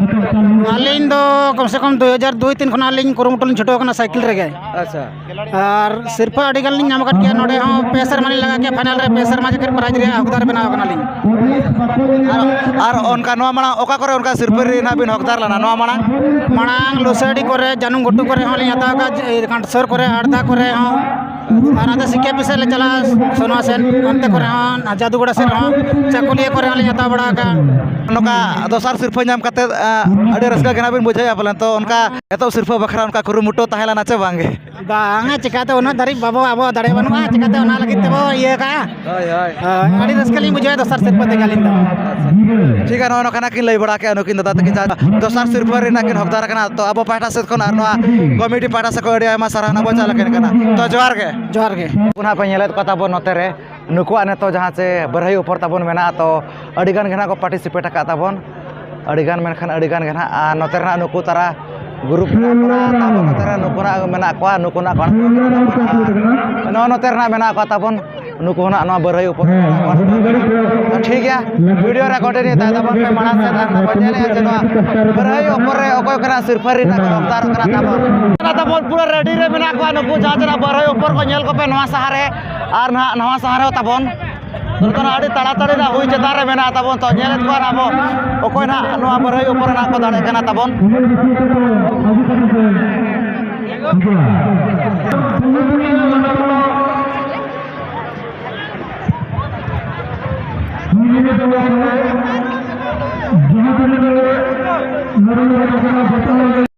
ᱟᱹᱞᱤᱧ ᱫᱚ ᱠᱚᱢ ᱥᱮ ᱠᱚᱢ ᱫᱩ ᱦᱟᱡᱟᱨ ᱫᱩᱭ ᱛᱤᱱ ᱠᱷᱚᱱᱟᱜ ᱞᱤᱧ ᱠᱩᱨᱩᱢᱩᱴᱩ ᱞᱤᱧ ᱪᱷᱩᱴᱟᱹᱣ ᱠᱟᱱᱟ ᱥᱟᱭᱠᱮᱞ ᱨᱮᱜᱮ᱾ ᱟᱪᱪᱷᱟ᱾ ᱟᱨ ᱥᱤᱨᱯᱷᱟᱹ ᱟᱹᱰᱤ ᱜᱟᱱ ᱞᱤᱧ ᱧᱟᱢ ᱟᱠᱟᱫ ᱜᱮᱭᱟ᱾ ᱱᱚᱰᱮ ᱦᱚᱸ ᱯᱮ ᱥᱮᱨᱢᱟ ᱞᱤᱧ ᱞᱟᱜᱟ ᱠᱮᱫᱼᱟ, ᱯᱷᱟᱭᱱᱟᱞ ᱨᱮ ᱯᱮ ᱥᱮᱨᱢᱟ ᱡᱟᱹᱠᱤᱨ ᱯᱨᱟᱭᱤᱡᱽ ᱨᱮᱭᱟᱜ ᱦᱚᱠᱫᱟᱨ ᱵᱮᱱᱟᱣ ᱠᱟᱱᱟᱞᱤᱧ᱾ ᱟᱨ, ᱟᱨ ᱚᱱᱠᱟ ᱱᱚᱣᱟ ᱢᱟᱲᱟᱝ ᱚᱠᱟ ᱠᱚᱨᱮ ᱚᱱᱠᱟ ᱥᱤᱨᱯᱷᱟᱹ ᱨᱮ ᱱᱟᱦᱟᱜ ᱵᱤᱱ ᱦᱚᱠᱫᱟᱨ ᱞᱮᱱᱟ ᱱᱚᱣᱟ ᱢᱟᱲᱟᱝ? ᱢᱟᱲᱟᱝ ᱞᱩᱥᱟᱹᱰᱤ ᱠᱚᱨᱮ, ᱡᱟᱹᱱᱩᱢ ᱜᱷᱩᱴᱩ ᱠᱚᱨᱮ ᱦᱚᱸᱞᱤᱧ ᱦᱟᱛᱟᱣ ᱟᱠᱟᱫ, ᱠᱟᱱᱴᱥᱚᱨ ᱠᱚᱨᱮ, ᱟᱲᱫᱟ ᱠᱚᱨᱮ ᱦᱚᱸ᱾ ᱟᱨ ᱟᱫᱚ ᱥᱤᱠᱮᱯᱤ ᱥᱮᱫ ᱞᱮ ᱪᱟᱞᱟᱜᱼᱟ, ᱥᱳᱱᱣᱟ ᱥᱮᱫ, ᱚᱱᱛᱮ ᱠᱚᱨᱮ ᱦᱚᱸ, ᱡᱟᱫᱩᱜᱚᱲᱟ ᱥᱮᱫ ᱦᱚᱸ, ᱪᱟᱠᱩᱞᱤᱭᱟᱹ ᱠᱚᱨᱮ ᱦᱚᱸᱞᱤᱧ ᱦᱟᱛᱟᱣ ᱵᱟᱲᱟ ᱟᱠᱟᱫᱼᱟ᱾ ᱱᱚᱝᱠᱟ ᱫᱚᱥᱟᱨ ᱥᱤᱨᱯᱟᱹ ᱧᱟᱢ ᱠᱟᱛᱮ, ᱟ, ᱟᱹᱰᱤ ᱨᱟᱹᱥᱠᱟᱹ ᱜᱮ ᱱᱟᱜ ᱵᱤᱱ ᱵᱩᱡᱷᱟᱹᱣᱮᱫᱼᱟ ᱯᱟᱞᱮᱱ᱾ ᱛᱚ, ᱚᱱᱠᱟ ᱮᱛᱚᱦᱚᱵ ᱥᱤᱨᱯᱟᱹ ᱵᱟᱠᱷᱨᱟ ᱚᱱᱠᱟ ᱠᱩᱨᱩᱢᱩᱴᱩ ᱛᱟᱦᱮᱸ ᱞᱮᱱᱟ ᱪᱮ ᱵᱟᱝ ᱜᱮ? ᱵᱟᱝᱟ, ᱪᱤᱠᱟᱹᱛᱮ ᱩᱱᱟᱹᱜ ᱫᱷᱟᱹᱨᱤᱡ ᱵᱟᱵᱚ, ᱟᱵᱚᱣᱟᱜ ᱫᱟᱲᱮ ᱵᱟᱹᱱᱩᱜᱼᱟ, ᱪᱤᱠᱟᱹᱛᱮ ᱚᱱᱟ ᱞᱟᱹᱜᱤᱫ ᱛᱮᱵᱚ ᱤᱭᱟᱹ ᱠᱟᱜᱼᱟ? ᱦᱳᱭ, ᱦᱳᱭ᱾ ᱦᱳᱭ, ᱟᱹᱰᱤ ᱨᱟᱹᱥᱠᱟᱹ ᱞᱤᱧ ᱵᱩᱡᱷᱟᱹᱣᱟ ᱫᱚᱥᱟᱨ ᱥᱤᱨᱯᱟᱹ ᱛᱮᱜᱮ ᱟᱹᱞᱤᱧ ᱫᱚ᱾ ᱴᱷᱤᱠ ᱜᱮᱭᱟ, ᱱᱚᱜᱼᱚᱭ ᱱᱚᱝᱠᱟᱱᱟᱜ ᱠᱤᱱ ᱞᱟᱹᱭ ᱵᱟᱲᱟ ᱠᱮᱜᱼᱟ ᱱᱩᱠᱤᱱ ᱫᱟᱫᱟ ᱛᱟᱹᱠᱤᱱ, ᱡᱟᱦᱟᱸ ᱫᱚᱥᱟᱨ ᱥᱤᱨᱯᱟᱹ ᱨᱮᱱᱟᱜ ᱠᱤᱱ ᱦᱚᱠᱫᱟᱨ ᱠᱟᱱᱟ᱾ ᱛᱚ, ᱟᱵᱚ ᱯᱟᱦᱴᱟ ᱥᱮᱫ ᱠᱷᱚᱱ ᱟᱨ ᱱᱚᱣᱟ ᱠᱚᱢᱤᱴᱤ ᱯᱟᱦᱴᱟ ᱥᱮᱫ ᱠᱷᱚᱱ ᱟᱹᱰᱤ ᱟᱭᱢᱟ ᱥᱟᱨᱦᱟᱣ ᱱᱟᱜ ᱵᱚᱱ ᱪᱟᱞ ᱟᱹᱠᱤᱱ ᱠᱟᱱᱟ᱾ ᱛᱚ, ᱡᱚᱦᱟᱨ ᱜᱮ᱾ ᱡᱚᱦᱟᱨ ᱜᱮ᱾ ᱩᱱᱠᱩ ᱱᱟᱜ ᱯᱮ ᱧᱮᱞᱮᱫ ᱠᱚ ᱛᱟᱵᱚᱱ ᱱᱚᱛᱮ ᱨᱮ, ᱱᱩᱠᱩᱣᱟᱜ ᱱᱤᱛᱚᱜ ᱡᱟᱦᱟᱸ ᱪᱮ ᱵᱟᱹᱨᱦᱟᱹᱭ ᱩᱯᱚᱨ ᱛᱟᱵᱚᱱ ᱢᱮᱱᱟᱜᱼᱟ, ᱛᱚ, ᱟᱹᱰᱤ ᱜᱟᱱ ᱜᱮ ᱱᱟᱜ ᱠᱚ participate ᱟᱠᱟᱫ ᱛᱟᱵᱚᱱ, ᱟᱹᱰᱤ ᱜᱟᱱ, ᱢᱮᱱᱠᱷᱟᱱ ᱟᱹᱰᱤ ᱜᱟᱱ ᱜᱮ ᱱᱟᱜ, ᱟᱨ ᱱᱚᱛᱮ ᱨᱮᱱᱟᱜ ᱱᱩᱠᱩ ᱛᱟᱨᱟ group ᱢᱮᱱᱟᱜ ᱠᱚᱣᱟ, ᱛᱟᱵᱚᱱ ᱱᱚᱛᱮ ᱨᱮ ᱱᱩᱠᱩ ᱱᱟᱜ ᱢᱮᱱᱟᱜ ᱠᱚᱣᱟ, ᱱᱩᱠᱩ ᱱᱟᱜ ᱠᱚᱲᱟ ᱠᱚ ᱢᱮᱱᱟᱜ ᱠᱚᱣᱟ, ᱱᱚᱜᱼᱚ ᱱᱚᱛᱮ ᱨᱮᱱᱟᱜ ᱢᱮᱱᱟᱜ ᱠᱚᱣᱟ ᱛᱟᱵᱚᱱ᱾ ᱱᱩᱠᱩ ᱦᱚᱸ ᱱᱟᱜ ᱱᱚᱣᱟ ᱵᱟᱹᱨᱦᱟᱹᱭ ᱩᱯᱚᱨ ᱨᱮ ᱢᱮᱱᱟᱜ ᱠᱚᱣᱟ᱾ ᱴᱷᱤᱠ ᱜᱮᱭᱟ, video ᱨᱮ continue ᱛᱟᱦᱮᱸ ᱛᱟᱵᱚᱱ ᱯᱮ ᱢᱟᱲᱟᱝ ᱥᱮᱫ, ᱟᱨ ᱱᱟᱵᱚᱱ ᱧᱮᱞᱮᱜᱼᱟ ᱡᱮ ᱱᱚᱣᱟ ᱵᱟᱹᱨᱦᱟᱹᱭ ᱩᱯᱚᱨ ᱨᱮ ᱚᱠᱚᱭ ᱠᱚ ᱱᱟᱜ ᱥᱤᱨᱯᱟᱹ ᱨᱮᱱᱟᱜ ᱠᱚ ᱦᱚᱠᱫᱟᱨ ᱠᱟᱱᱟ ᱛᱟᱵᱚᱱ᱾ ᱠᱟᱱᱟ ᱛᱟᱵᱚᱱ, ᱯᱩᱨᱟᱹ ready ᱨᱮ ᱢᱮᱱᱟᱜ ᱠᱚᱣᱟ ᱱᱩᱠᱩ ᱡᱟᱦᱟᱸ ᱛᱤᱱᱟᱹᱜ ᱵᱟᱹᱨᱦᱟᱹᱭ ᱩᱯᱚᱨ ᱠᱚ ᱧᱮᱞ ᱠᱚᱯᱮ ᱱᱚᱣᱟ ᱥᱟᱦᱟ ᱨᱮ, ᱟᱨ ᱱᱟᱦᱟᱜ ᱱᱚᱣᱟ ᱥᱟᱦᱟ ᱨᱮᱦᱚᱸ ᱛᱟᱵᱚᱱ᱾ ᱱᱩᱠᱩ ᱱᱟᱜ ᱟᱹᱰᱤ ᱛᱟᱲᱟᱛᱟᱲᱤ ᱱᱟᱜ ᱦᱩᱭ ᱪᱮᱛᱟᱱ ᱨᱮ ᱢᱮᱱᱟᱜ ᱛᱟᱵᱚᱱ᱾ ᱛᱚ, ᱧᱮᱞᱮᱫ ᱠᱚᱣᱟ ᱱᱟᱜ ᱟᱵᱚ ᱚᱠᱚᱭ ᱱᱟᱜ ᱱᱚᱣᱟ ᱵᱟᱹᱨᱦᱟᱹᱭ ᱩᱯᱚᱨ ᱨᱮ ᱱᱟᱜ ᱠᱚ ᱫᱟᱲᱮᱜ ᱠᱟᱱᱟ ᱛᱟᱵᱚᱱ᱾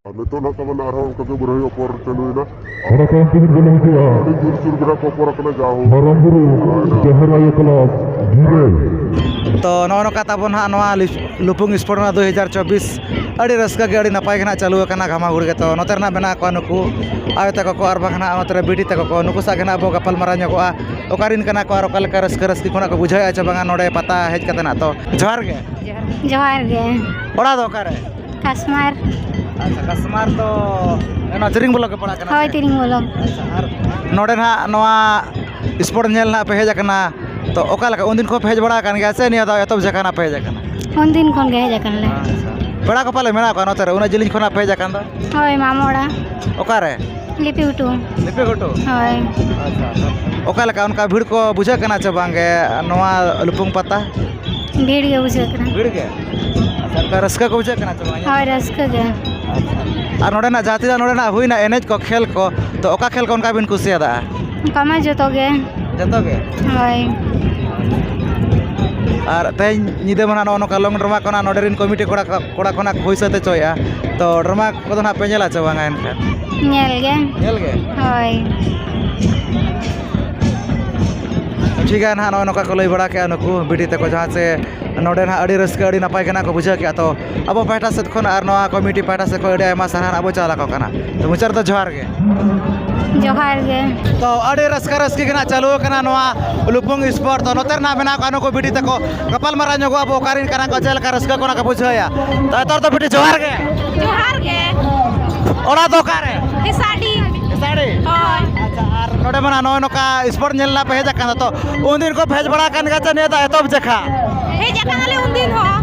ᱟᱨ ᱱᱤᱛᱚᱜ ᱱᱟᱜ ᱛᱟᱵᱚᱱ ᱟᱨᱦᱚᱸ ᱚᱱᱠᱟ ᱜᱮ ᱵᱟᱹᱨᱦᱟᱹᱭ ᱚᱯᱚᱨ ᱪᱟᱹᱞᱩᱭᱮᱱᱟ᱾ ᱚᱱᱟ ᱛᱟᱭᱚᱢ ᱛᱮᱵᱚᱱ ᱵᱚᱞᱚ ᱦᱚᱪᱚᱜᱼᱟ᱾ ᱟᱹᱰᱤ ᱡᱳᱨᱥᱳᱨ ᱜᱮ ᱱᱟᱜ ᱠᱚ ᱚᱯᱚᱨ ᱟᱠᱟᱱᱟ, ᱡᱟ ᱦᱳᱠ᱾ ᱢᱟᱨᱟᱝ ᱵᱩᱨᱩ ᱡᱟᱦᱮᱨ ᱟᱭᱳ ᱠᱞᱟᱵᱽ ᱜᱤᱨᱟᱹ᱾ ᱛᱚ, ᱱᱚᱜᱼᱚ ᱱᱚᱝᱠᱟ ᱛᱟᱵᱚᱱ ᱦᱟᱸᱜ ᱱᱚᱣᱟ ᱞᱤᱯ-, ᱞᱩᱯᱩᱝ ᱥᱯᱳᱨᱴ ᱨᱮᱱᱟᱜ ᱫᱩ ᱦᱟᱡᱟᱨ ᱪᱚᱵᱵᱤᱥ ᱟᱹᱰᱤ ᱨᱟᱹᱥᱠᱟᱹ ᱜᱮ, ᱟᱹᱰᱤ ᱱᱟᱯᱟᱭ ᱜᱮ ᱱᱟᱜ ᱪᱟᱹᱞᱩ ᱟᱠᱟᱱᱟ ᱜᱷᱟᱢᱟᱜᱷᱩᱲ ᱜᱮ᱾ ᱛᱚ, ᱱᱚᱛᱮ ᱨᱮᱱᱟᱜ ᱢᱮᱱᱟᱜ ᱠᱚᱣᱟ ᱱᱩᱠᱩ ᱟᱭᱳ ᱛᱟᱠᱚ ᱠᱚ, ᱟᱨ ᱵᱟᱝ ᱱᱟᱜ ᱱᱚᱛᱮ ᱨᱮ ᱵᱤᱴᱤ ᱛᱟᱠᱚ ᱠᱚ, ᱱᱩᱠᱩ ᱥᱟᱶ ᱜᱮ ᱱᱟᱜ ᱵᱚ ᱜᱟᱯᱟᱞ ᱢᱟᱨᱟᱣ ᱧᱚᱜᱚᱜᱼᱟ᱾ ᱚᱠᱟᱨᱮᱱ ᱠᱟᱱᱟ ᱠᱚ ᱟᱨ ᱚᱠᱟ ᱞᱮᱠᱟ ᱨᱟᱹᱥᱠᱟᱹ ᱨᱟᱹᱥᱠᱤ ᱠᱷᱚᱱᱟᱜ ᱠᱚ ᱵᱩᱡᱷᱟᱹᱣᱮᱫᱼᱟ ᱪᱮ ᱵᱟᱝᱟ ᱱᱚᱰᱮ ᱯᱟᱛᱟ ᱦᱮᱡ ᱠᱟᱛᱮ ᱱᱟᱜ᱾ ᱛᱚ, ᱡᱚᱦᱟᱨ ᱜᱮ᱾ ᱡᱚᱦᱟᱨ ᱜᱮ᱾ ᱚᱲᱟᱜ ᱫᱚ ᱚᱠᱟᱨᱮ? ᱠᱟᱥᱢᱟᱨ᱾ ᱟᱪᱪᱷᱟ, ᱠᱟᱥᱢᱟᱨ ᱫᱚ ᱱᱚᱣᱟ ᱪᱤᱨᱤᱝ block ᱜᱮ ᱯᱟᱲᱟᱜ ᱠᱟᱱᱟ ᱦᱳᱭ, ᱥᱮ? ᱪᱤᱨᱤᱝ block᱾ ᱟᱪᱪᱷᱟ, ᱟᱨ ᱱᱚᱰᱮ ᱱᱟᱦᱟᱜ ᱱᱚᱣᱟ sport ᱧᱮᱞ ᱱᱟᱦᱟᱜ ᱯᱮ ᱦᱮᱡ ᱟᱠᱟᱱᱟ, ᱛᱚ ᱚᱠᱟ ᱞᱮᱠᱟ ᱩᱱᱫᱤᱱ ᱠᱷᱚᱱ ᱯᱮ ᱦᱮᱡ ᱵᱟᱲᱟ ᱟᱠᱟᱱ ᱜᱮᱭᱟ ᱥᱮ ᱱᱤᱭᱟᱹ ᱫᱷᱟᱣ ᱮᱛᱚᱦᱚᱵ ᱡᱟᱭᱜᱟ ᱱᱟᱦᱟᱜ ᱯᱮ ᱦᱮᱡ ᱟᱠᱟᱱᱟ? ᱩᱱᱫᱤᱱ ᱠᱷᱚᱱ ᱜᱮ ᱦᱮᱡ ᱟᱠᱟᱱᱟᱞᱮ᱾ ᱟᱪᱪᱷᱟ, ᱯᱮᱲᱟ ᱠᱚ ᱯᱟᱞᱮ ᱢᱮᱱᱟᱜ ᱠᱚᱣᱟ ᱱᱚᱛᱮ ᱨᱮ, ᱩᱱᱟᱹᱜ ᱡᱤᱞᱤᱧ ᱠᱷᱚᱱᱟᱜ ᱯᱮ ᱦᱮᱡ ᱟᱠᱟᱱ ᱫᱚ? ᱦᱳᱭ, ᱢᱟᱢᱚ ᱚᱲᱟᱜ᱾ ᱚᱠᱟᱨᱮ? ᱞᱤᱯᱤ ᱜᱷᱩᱴᱩ᱾ ᱞᱤᱯᱤ ᱜᱷᱩᱴᱩ? ᱦᱳᱭ᱾ ᱟᱪᱪᱷᱟ, ᱟᱪᱪᱷᱟ᱾ ᱚᱠᱟ ᱞᱮᱠᱟ ᱚᱱᱠᱟ ᱵᱷᱤᱲ ᱠᱚ ᱵᱩᱡᱷᱟᱹᱜ ᱠᱟᱱᱟ ᱪᱮ ᱵᱟᱝ ᱜᱮ ᱱᱚᱣᱟ ᱞᱩᱯᱩᱝ ᱯᱟᱛᱟ? ᱵᱷᱤᱲ ᱜᱮ ᱵᱩᱡᱷᱟᱹᱜ ᱠᱟᱱᱟ᱾ ᱵᱷᱤᱲ ᱜᱮ? ᱟᱪᱪᱷᱟ, ᱚᱱᱠᱟ ᱨᱟᱹᱥᱠᱟᱹ ᱠᱚ ᱵᱩᱡᱷᱟᱹᱜ ᱠᱟᱱᱟ ᱪᱮ ᱵᱟᱝ? ᱦᱳᱭ, ᱨᱟᱹᱥᱠᱟᱹ ᱜᱮ᱾ ᱟᱪᱪᱷᱟ᱾ ᱟᱨ ᱱᱚᱰᱮᱱᱟᱜ ᱡᱟᱦᱟᱸ ᱛᱤᱱᱟᱹᱜ ᱱᱚᱰᱮᱱᱟᱜ ᱦᱩᱭᱱᱟ ᱮᱱᱮᱡ ᱠᱚ, ᱠᱷᱮᱞ ᱠᱚ, ᱛᱚ ᱚᱠᱟ ᱠᱷᱮᱞ ᱠᱚ ᱚᱱᱠᱟ ᱵᱤᱱ ᱠᱩᱥᱤᱭᱟᱫᱟ? ᱚᱱᱠᱟ ᱢᱟ ᱡᱚᱛᱚ ᱜᱮ᱾ ᱡᱚᱛᱚ ᱜᱮ? ᱦᱳᱭ᱾ ᱟᱨ ᱛᱮᱦᱮᱧ ᱧᱤᱫᱟᱹ ᱢᱟ ᱱᱟᱜ ᱱᱚᱜᱼᱚ ᱱᱚᱝᱠᱟ ᱞᱚᱝ ᱰᱨᱟᱢᱟ ᱠᱚ ᱱᱟᱜ ᱱᱚᱰᱮ ᱨᱮᱱ ᱠᱚᱢᱤᱴᱤ ᱠᱚᱲᱟ ᱠᱚ, ᱠᱚᱲᱟ ᱠᱚ ᱱᱟᱜ ᱦᱩᱭ ᱥᱟᱹᱛ ᱦᱚᱪᱚᱭᱮᱫᱼᱟ᱾ ᱛᱚ, ᱰᱨᱟᱢᱟ ᱠᱚᱫᱚ ᱱᱟᱜ ᱯᱮ ᱧᱮᱞᱟ ᱪᱮ ᱵᱟᱝᱟ ᱮᱱᱠᱷᱟᱱ? ᱧᱮᱞ ᱜᱮ᱾ ᱧᱮᱞ ᱜᱮ? ᱦᱳᱭ᱾ ᱴᱷᱤᱠ ᱜᱮᱭᱟ, ᱱᱟᱦᱟᱜ ᱱᱚᱜᱼᱚᱭ ᱱᱚᱝᱠᱟ ᱠᱚ ᱞᱟᱹᱭ ᱵᱟᱲᱟ ᱠᱮᱜᱼᱟ ᱱᱩᱠᱩ ᱵᱤᱴᱤ ᱛᱟᱠᱚ, ᱡᱟᱦᱟᱸ ᱪᱮ ᱱᱚᱰᱮ ᱱᱟᱦᱟᱜ ᱟᱹᱰᱤ ᱨᱟᱹᱥᱠᱟᱹ, ᱟᱹᱰᱤ ᱱᱟᱯᱟᱭ ᱜᱮ ᱱᱟᱦᱟᱜ ᱠᱚ ᱵᱩᱡᱷᱟᱹᱣ ᱠᱮᱜᱼᱟ᱾ ᱛᱚ, ᱟᱵᱚ ᱯᱟᱦᱴᱟ ᱥᱮᱫ ᱠᱷᱚᱱ ᱟᱨ ᱱᱚᱣᱟ ᱠᱚᱢᱤᱴᱤ ᱯᱟᱦᱴᱟ ᱥᱮᱫ ᱠᱷᱚᱱ ᱟᱹᱰᱤ ᱟᱭᱢᱟ ᱥᱟᱨᱦᱟᱣ ᱱᱟᱦᱟᱜ ᱵᱚ ᱪᱟᱞ ᱟᱠᱚ ᱠᱟᱱᱟ᱾ ᱛᱚ, ᱢᱩᱪᱟᱹᱫ ᱨᱮᱫᱚ ᱡᱚᱦᱟᱨ ᱜᱮ᱾ ᱡᱚᱦᱟᱨ ᱜᱮ᱾ ᱛᱚ, ᱟᱹᱰᱤ ᱨᱟᱹᱥᱠᱟᱹ ᱨᱟᱹᱥᱠᱤ ᱜᱮ ᱱᱟᱦᱟᱜ ᱪᱟᱹᱞᱩ ᱟᱠᱟᱱᱟ ᱱᱚᱣᱟ ᱞᱩᱯᱩᱝ ᱥᱯᱳᱨᱴ᱾ ᱛᱚ, ᱱᱚᱛᱮ ᱨᱮᱱᱟᱜ ᱢᱮᱱᱟᱜ ᱠᱚᱣᱟ ᱱᱩᱠᱩ ᱵᱤᱴᱤ ᱛᱟᱠᱚ, ᱜᱟᱯᱟᱞ ᱢᱟᱨᱟᱣ ᱧᱚᱜᱚᱜ ᱟᱵᱚ, ᱚᱠᱟ ᱨᱮᱱ ᱠᱟᱱᱟ ᱠᱚ, ᱪᱮᱫ ᱞᱮᱠᱟ ᱨᱟᱹᱥᱠᱟᱹ ᱠᱚ ᱱᱟᱦᱟᱜ ᱠᱚ ᱵᱩᱡᱷᱟᱹᱣᱮᱜᱼᱟ᱾ ᱛᱚ, ᱮᱛᱚᱦᱚᱵ ᱫᱚ ᱵᱤᱴᱤ ᱡᱚᱦᱟᱨ ᱜᱮ᱾ ᱡᱚᱦᱟᱨ ᱜᱮ᱾ ᱚᱲᱟᱜ ᱫᱚ ᱚᱠᱟᱨᱮ? ᱦᱮᱸᱥᱟᱰᱤ᱾ ᱦᱮᱸᱥᱟᱰᱤ? ᱦᱳᱭ᱾ ᱟᱪᱪᱷᱟ, ᱟᱨ ᱱᱚᱰᱮ ᱢᱟ ᱱᱚᱜᱼᱚᱭ ᱱᱚᱝᱠᱟ ᱥᱯᱳᱨᱴ ᱧᱮᱞ ᱨᱮᱱᱟᱜ ᱯᱮ ᱦᱮᱡ ᱟᱠᱟᱱᱟ, ᱛᱚ ᱩᱱᱫᱤᱱ ᱠᱚ ᱯᱮ ᱦᱮᱡ ᱵᱟᱲᱟ ᱟᱠᱟᱱ ᱜᱮᱭᱟ ᱪᱮ ᱱᱤᱭᱟᱹ ᱫᱚ ᱮᱛᱚᱦᱚᱵ ᱡᱮᱠᱷᱟ? ᱦᱮᱡ ᱟᱠᱟᱱᱟᱞᱮ ᱩᱱᱫᱤᱱ ᱦᱚᱸ᱾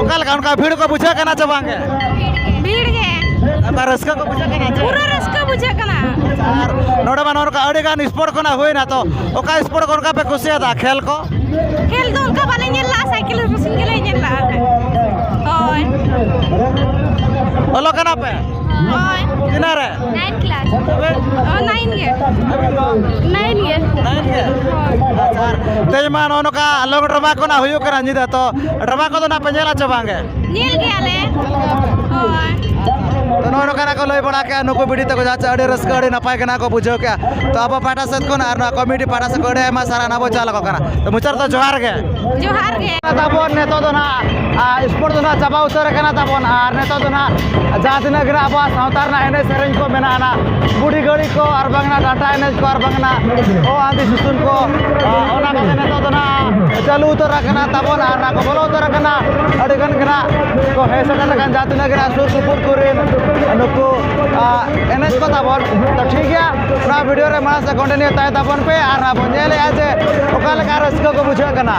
ᱚᱠᱟ ᱞᱮᱠᱟ, ᱚᱱᱠᱟ ᱵᱷᱤᱲ ᱠᱚ ᱵᱩᱡᱷᱟᱹᱜ ᱠᱟᱱᱟ ᱪᱮ ᱵᱟᱝ ᱜᱮ? ᱵᱷᱤᱲ ᱜᱮ᱾ ᱚᱱᱠᱟ ᱨᱟᱹᱥᱠᱟᱹ ᱠᱚ ᱵᱩᱡᱷᱟᱹᱜ ᱠᱟᱱᱟ ᱪᱮ? ᱯᱩᱨᱟᱹ ᱨᱟᱹᱥᱠᱟᱹ ᱵᱩᱡᱷᱟᱹᱜ ᱠᱟᱱᱟ᱾ ᱟᱨ ᱱᱚᱰᱮ ᱢᱟ ᱱᱚᱜᱼᱚ ᱱᱚᱝᱠᱟ ᱟᱹᱰᱤ ᱜᱟᱱ ᱥᱯᱳᱨᱴ ᱠᱚ ᱱᱟᱜ ᱦᱩᱭᱱᱟ, ᱛᱚ ᱚᱠᱟ ᱥᱯᱳᱨᱴ ᱠᱚ ᱚᱱᱠᱟ ᱯᱮ ᱠᱩᱥᱤᱭᱟᱫᱟ ᱠᱷᱮᱞ ᱠᱚ? ᱠᱷᱮᱞ ᱫᱚ ᱚᱱᱠᱟ ᱵᱟᱞᱮ ᱧᱮᱞ ᱞᱟᱜᱼᱟ, ᱥᱟᱭᱠᱮᱞ ᱨᱮᱥᱤᱝ ᱜᱮᱞᱮ ᱧᱮᱞ ᱞᱟᱜᱼᱟ᱾ ᱦᱳᱭ᱾ ᱚᱞᱚᱜ ᱠᱟᱱᱟ ᱯᱮ? ᱦᱳᱭ᱾ ᱛᱤᱱᱟᱹᱜ ᱨᱮ? Nine class. ᱛᱚᱵᱮ? ᱚ, ᱱᱟᱭᱤᱱ ᱜᱮ᱾ ᱟᱹᱵᱤᱱ ᱫᱚ? ᱱᱟᱭᱤᱱ ᱜᱮ᱾ ᱱᱟᱭᱤᱱ ᱜᱮ? ᱦᱳᱭ᱾ ᱟᱪᱪᱷᱟ, ᱟᱨ ᱛᱮᱦᱮᱧ ᱢᱟ ᱱᱚᱜᱼᱚ ᱱᱚᱝᱠᱟ ᱞᱚᱝ ᱰᱨᱟᱢᱟ ᱠᱚ ᱱᱟᱜ ᱦᱩᱭᱩᱜ ᱠᱟᱱᱟ ᱧᱤᱫᱟᱹ, ᱛᱚ ᱰᱨᱟᱢᱟ ᱠᱚᱫᱚ ᱱᱟᱜ ᱯᱮ ᱧᱮᱞᱟ ᱪᱮ ᱵᱟᱝ ᱜᱮ? ᱧᱮᱞ ᱜᱮᱭᱟᱞᱮ᱾ ᱦᱳᱭ᱾ ᱛᱚ, ᱱᱚᱜᱼᱚ ᱱᱚᱝᱠᱟ ᱱᱟᱜ ᱠᱚ ᱞᱟᱹᱭ ᱵᱟᱲᱟ ᱠᱮᱜᱼᱟ ᱱᱩᱠᱩ ᱵᱤᱴᱤ ᱛᱟᱠᱚ, ᱡᱟᱦᱟᱸ ᱪᱮ ᱟᱹᱰᱤ ᱨᱟᱹᱥᱠᱟᱹ, ᱟᱹᱰᱤ ᱱᱟᱯᱟᱭ ᱜᱮ ᱱᱟᱜ ᱠᱚ ᱵᱩᱡᱷᱟᱹᱣ ᱠᱮᱜᱼᱟ᱾ ᱛᱚ, ᱟᱵᱚ ᱯᱟᱦᱴᱟ ᱥᱮᱫ ᱠᱷᱚᱱ ᱟᱨ ᱱᱚᱣᱟ ᱠᱚᱢᱤᱴᱤ ᱯᱟᱦᱴᱟ ᱥᱮᱫ ᱠᱷᱚᱱ ᱟᱹᱰᱤ ᱟᱭᱢᱟ ᱥᱟᱨᱦᱟᱣ ᱱᱟᱜ ᱵᱚ ᱪᱟᱞ ᱟᱠᱚ ᱠᱟᱱᱟ᱾ ᱛᱚ, ᱢᱩᱪᱟᱹᱫ ᱨᱮᱫᱚ ᱡᱚᱦᱟᱨ ᱜᱮ᱾ ᱡᱚᱦᱟᱨ ᱜᱮ᱾ ᱛᱟᱵᱚᱱ ᱱᱤᱛᱚᱜ ᱫᱚ ᱱᱟᱜ, ᱟ, ᱥᱯᱳᱨᱴ ᱫᱚ ᱱᱟᱜ ᱪᱟᱵᱟ ᱩᱛᱟᱹᱨ ᱟᱠᱟᱱᱟ ᱛᱟᱵᱚᱱ, ᱟᱨ ᱱᱤᱛᱚᱜ ᱫᱚ ᱱᱟᱜ ᱡᱟᱦᱟᱸ ᱛᱤᱱᱟᱹᱜ ᱜᱮ ᱱᱟᱜ ᱟᱵᱚᱣᱟᱜ ᱥᱟᱶᱛᱟ ᱨᱮᱱᱟᱜ ᱮᱱᱮᱡ ᱥᱮᱨᱮᱧ ᱠᱚ ᱢᱮᱱᱟᱜᱼᱟ, ᱱᱟᱜ ᱵᱩᱰᱷᱤ ᱜᱟᱹᱲᱤ ᱠᱚ, ᱟᱨ ᱵᱟᱝ ᱱᱟᱜ ᱰᱟᱱᱴᱟ ᱮᱱᱮᱡ ᱠᱚ, ᱟᱨ ᱵᱟᱝ ᱱᱟᱜ ᱚ ᱟᱸᱫᱤ ᱥᱩᱥᱩᱱ ᱠᱚ, ᱟ, ᱚᱱᱟ ᱠᱚᱫᱚ ᱱᱤᱛᱚᱜ ᱫᱚ ᱱᱟᱜ ᱪᱟᱹᱞᱩ ᱩᱛᱟᱹᱨ ᱟᱠᱟᱱᱟ ᱛᱟᱵᱚᱱ, ᱟᱨ ᱱᱟᱜ ᱠᱚ ᱵᱚᱞᱚ ᱩᱛᱟᱹᱨ ᱟᱠᱟᱱᱟ᱾ ᱟᱹᱰᱤ ᱜᱟᱱ ᱜᱮ ᱱᱟᱜ ᱠᱚ ᱦᱮᱡ ᱥᱮᱴᱮᱨ ᱟᱠᱟᱱ ᱡᱟᱦᱟᱸ ᱛᱤᱱᱟᱹᱜ ᱜᱮ ᱱᱟᱜ ᱥᱩᱨ ᱥᱩᱯᱩᱨ ᱠᱚᱨᱮᱱ ᱱᱩᱠᱩ, ᱟ, ᱮᱱᱮᱡ ᱠᱚ ᱛᱟᱵᱚᱱ᱾ ᱛᱚ, ᱴᱷᱤᱠ ᱜᱮᱭᱟ, ᱱᱚᱣᱟ ᱵᱷᱤᱰᱤᱭᱳ ᱨᱮ ᱢᱟᱲᱟᱝ ᱥᱮᱫ ᱠᱚᱱᱴᱤᱱᱤᱭᱩ ᱛᱟᱦᱮᱸ ᱛᱟᱵᱚᱱ ᱯᱮ, ᱟᱨ ᱱᱟᱜ ᱵᱚᱱ ᱧᱮᱞᱮᱜᱼᱟ ᱡᱮ ᱚᱠᱟ ᱞᱮᱠᱟ ᱨᱟᱹᱥᱠᱟᱹ ᱠᱚ ᱵᱩᱡᱷᱟᱹᱜ ᱠᱟᱱᱟ᱾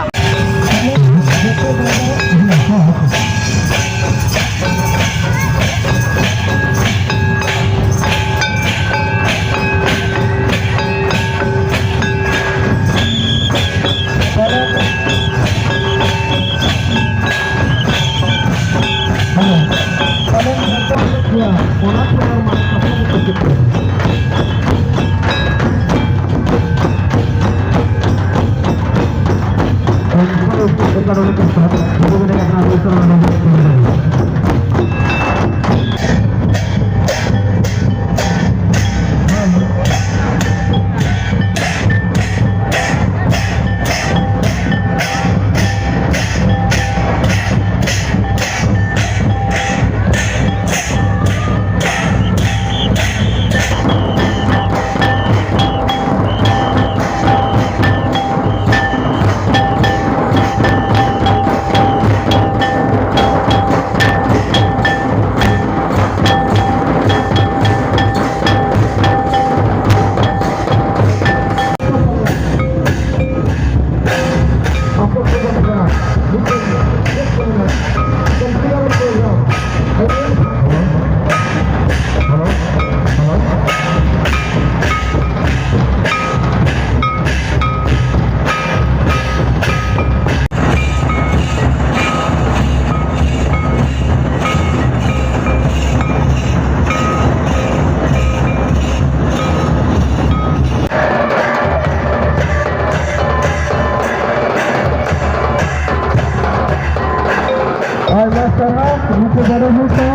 ᱟᱭᱢᱟ ᱥᱟᱨᱦᱟᱣ, ᱱᱩᱠᱩ ᱵᱟᱰᱟᱭ ᱦᱚᱲ ᱠᱚ,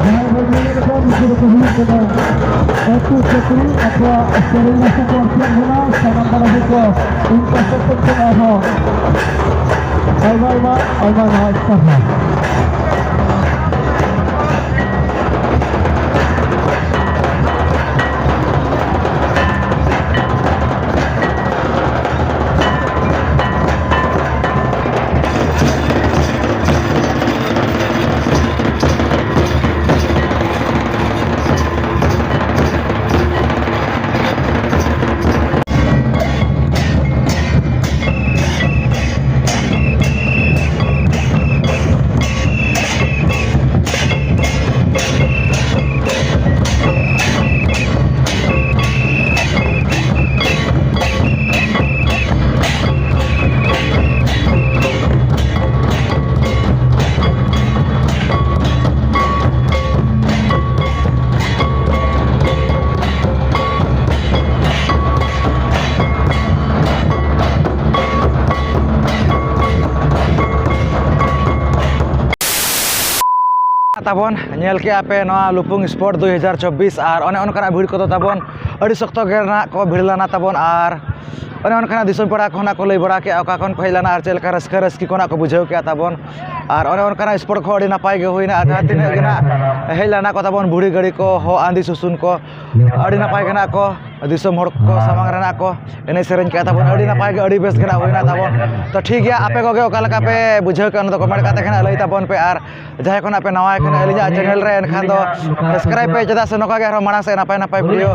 ᱡᱟᱦᱟᱸᱭ ᱵᱚᱱ ᱧᱮᱞᱮᱫ ᱠᱚᱣᱟ, ᱱᱩᱠᱩ ᱫᱚᱠᱚ ᱦᱩᱭᱩᱜ ᱠᱟᱱᱟ ᱟᱹᱛᱩ ᱪᱟᱹᱠᱨᱤ, ᱟᱠᱚᱣᱟᱜ ᱥᱮᱨᱮᱧ ᱨᱟᱥᱟ ᱠᱚ ᱟᱹᱠᱷᱨᱤᱧ ᱠᱟᱱᱟ, ᱥᱟᱱᱟᱢ ᱵᱟᱰᱟᱭ ᱦᱚᱲ ᱠᱚ, ᱤᱧ ᱯᱟᱥᱴᱟ ᱥᱮᱫ ᱠᱷᱚᱱ ᱟᱨᱦᱚᱸ ᱟᱭᱢᱟ, ᱟᱭᱢᱟ, ᱟᱭᱢᱟ, ᱟᱭᱢᱟ ᱥᱟᱨᱦᱟᱣ᱾ ᱛᱟᱵᱚᱱ ᱧᱮᱞ ᱠᱮᱜᱼᱟ ᱯᱮ ᱱᱚᱣᱟ ᱞᱩᱯᱩᱝ ᱥᱯᱳᱨᱴ ᱫᱩᱭ ᱦᱟᱡᱟᱨ ᱪᱚᱵᱵᱤᱥ, ᱟᱨ ᱚᱱᱮ ᱚᱱᱠᱟᱱᱟᱜ ᱵᱷᱤᱲ ᱠᱚᱫᱚ ᱛᱟᱵᱚᱱ ᱟᱹᱰᱤ ᱥᱚᱠᱛᱚ ᱜᱮ ᱱᱟᱜ ᱠᱚ ᱵᱷᱤᱲ ᱞᱮᱱᱟ ᱛᱟᱵᱚᱱ᱾ ᱟᱨ ᱚᱱᱮ ᱚᱱᱠᱟᱱᱟᱜ ᱫᱤᱥᱚᱢ ᱯᱮᱲᱟ ᱠᱚ ᱱᱟᱜ ᱠᱚ ᱞᱟᱹᱭ ᱵᱟᱲᱟ ᱠᱮᱜᱼᱟ, ᱚᱠᱟ ᱠᱷᱚᱱ ᱠᱚ ᱦᱮᱡ ᱞᱮᱱᱟ ᱟᱨ ᱪᱮᱫ ᱞᱮᱠᱟ ᱨᱟᱹᱥᱠᱟᱹ ᱨᱟᱹᱥᱠᱤ ᱠᱚ ᱱᱟᱜ ᱠᱚ ᱵᱩᱡᱷᱟᱹᱣ ᱠᱮᱜᱼᱟ ᱛᱟᱵᱚᱱ᱾ ᱟᱨ ᱚᱱᱮ ᱚᱱᱠᱟᱱᱟᱜ ᱥᱯᱳᱨᱴ ᱠᱚ ᱟᱹᱰᱤ ᱱᱟᱯᱟᱭ ᱜᱮ ᱦᱩᱭᱱᱟ᱾ ᱟᱨ ᱡᱟᱦᱟᱸ ᱛᱤᱱᱟᱹᱜ ᱜᱮ ᱱᱟᱜ ᱦᱮᱡ ᱞᱮᱱᱟ ᱠᱚ ᱛᱟᱵᱚᱱ, ᱵᱩᱲᱦᱤ ᱜᱟᱹᱲᱤ ᱠᱚ, ᱦᱚᱸ ᱟᱸᱫᱤ ᱥᱩᱥᱩᱱ ᱠᱚ, ᱟᱹᱰᱤ ᱱᱟᱯᱟᱭ ᱜᱮ ᱱᱟᱜ ᱠᱚ ᱫᱤᱥᱚᱢ ᱦᱚᱲ ᱠᱚ ᱥᱟᱢᱟᱝ ᱨᱮ ᱱᱟᱜ ᱠᱚ ᱮᱱᱮᱡ ᱥᱮᱨᱮᱧ ᱠᱮᱜᱼᱟ ᱛᱟᱵᱚᱱ, ᱟᱹᱰᱤ ᱱᱟᱯᱟᱭ ᱜᱮ, ᱟᱹᱰᱤ ᱵᱮᱥ ᱜᱮ ᱱᱟᱜ ᱦᱩᱭᱱᱟ ᱛᱟᱵᱚᱱ᱾ ᱛᱚ ᱴᱷᱤᱠ ᱜᱮᱭᱟ, ᱟᱯᱮ ᱠᱚᱜᱮ ᱚᱠᱟ ᱞᱮᱠᱟ ᱯᱮ ᱵᱩᱡᱷᱟᱹᱣ ᱠᱮᱜᱼᱟ, ᱚᱱᱟ ᱫᱚ ᱠᱚᱢᱮᱱᱴ ᱠᱟᱛᱮ ᱜᱮ ᱱᱟᱜ ᱞᱟᱹᱭ ᱛᱟᱵᱚᱱ ᱯᱮ᱾ ᱟᱨ ᱡᱟᱦᱟᱸᱭ ᱠᱚ ᱱᱟᱜ ᱯᱮ ᱱᱟᱣᱟ ᱠᱟᱱᱟ ᱟᱹᱞᱤᱧᱟᱜ ᱪᱮᱱᱮᱞ ᱨᱮ, ᱮᱱᱠᱷᱟᱱ ᱫᱚ ᱥᱟᱵᱥᱠᱨᱟᱭᱤᱵ ᱯᱮ, ᱪᱮᱫᱟᱜ ᱥᱮ ᱱᱚᱝᱠᱟ ᱜᱮ ᱟᱨᱦᱚᱸ ᱢᱟᱲᱟᱝ ᱥᱮᱫ ᱱᱟᱯᱟᱭ ᱱᱟᱯᱟᱭ ᱵᱷᱤᱰᱤᱭᱳ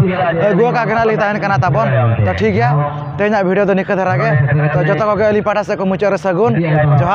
ᱟᱹᱜᱩ ᱟᱠᱟᱫ ᱜᱮ ᱱᱟᱜ ᱞᱤᱧ ᱛᱟᱦᱮᱱ ᱠᱟᱱᱟ ᱛᱟᱵᱚᱱ᱾ ᱛᱚ ᱴᱷᱤᱠ ᱜᱮᱭᱟ, ᱛᱮᱦᱮᱧᱟᱜ ᱵᱷᱤᱰᱤᱭᱳ ᱫᱚ ᱱᱤᱝᱠᱟᱹ ᱫᱷᱟᱨᱟ ᱜᱮ᱾ ᱛᱚ ᱡᱚᱛᱚ ᱠᱚᱜᱮ ᱟᱹᱞᱤᱧ ᱯᱟᱦᱴᱟ ᱥᱮᱫ ᱠᱷᱚᱱ ᱢᱩᱪᱟᱹᱫ ᱨᱮ ᱥᱟᱹᱜᱩᱱ ᱡᱚᱦᱟᱨ᱾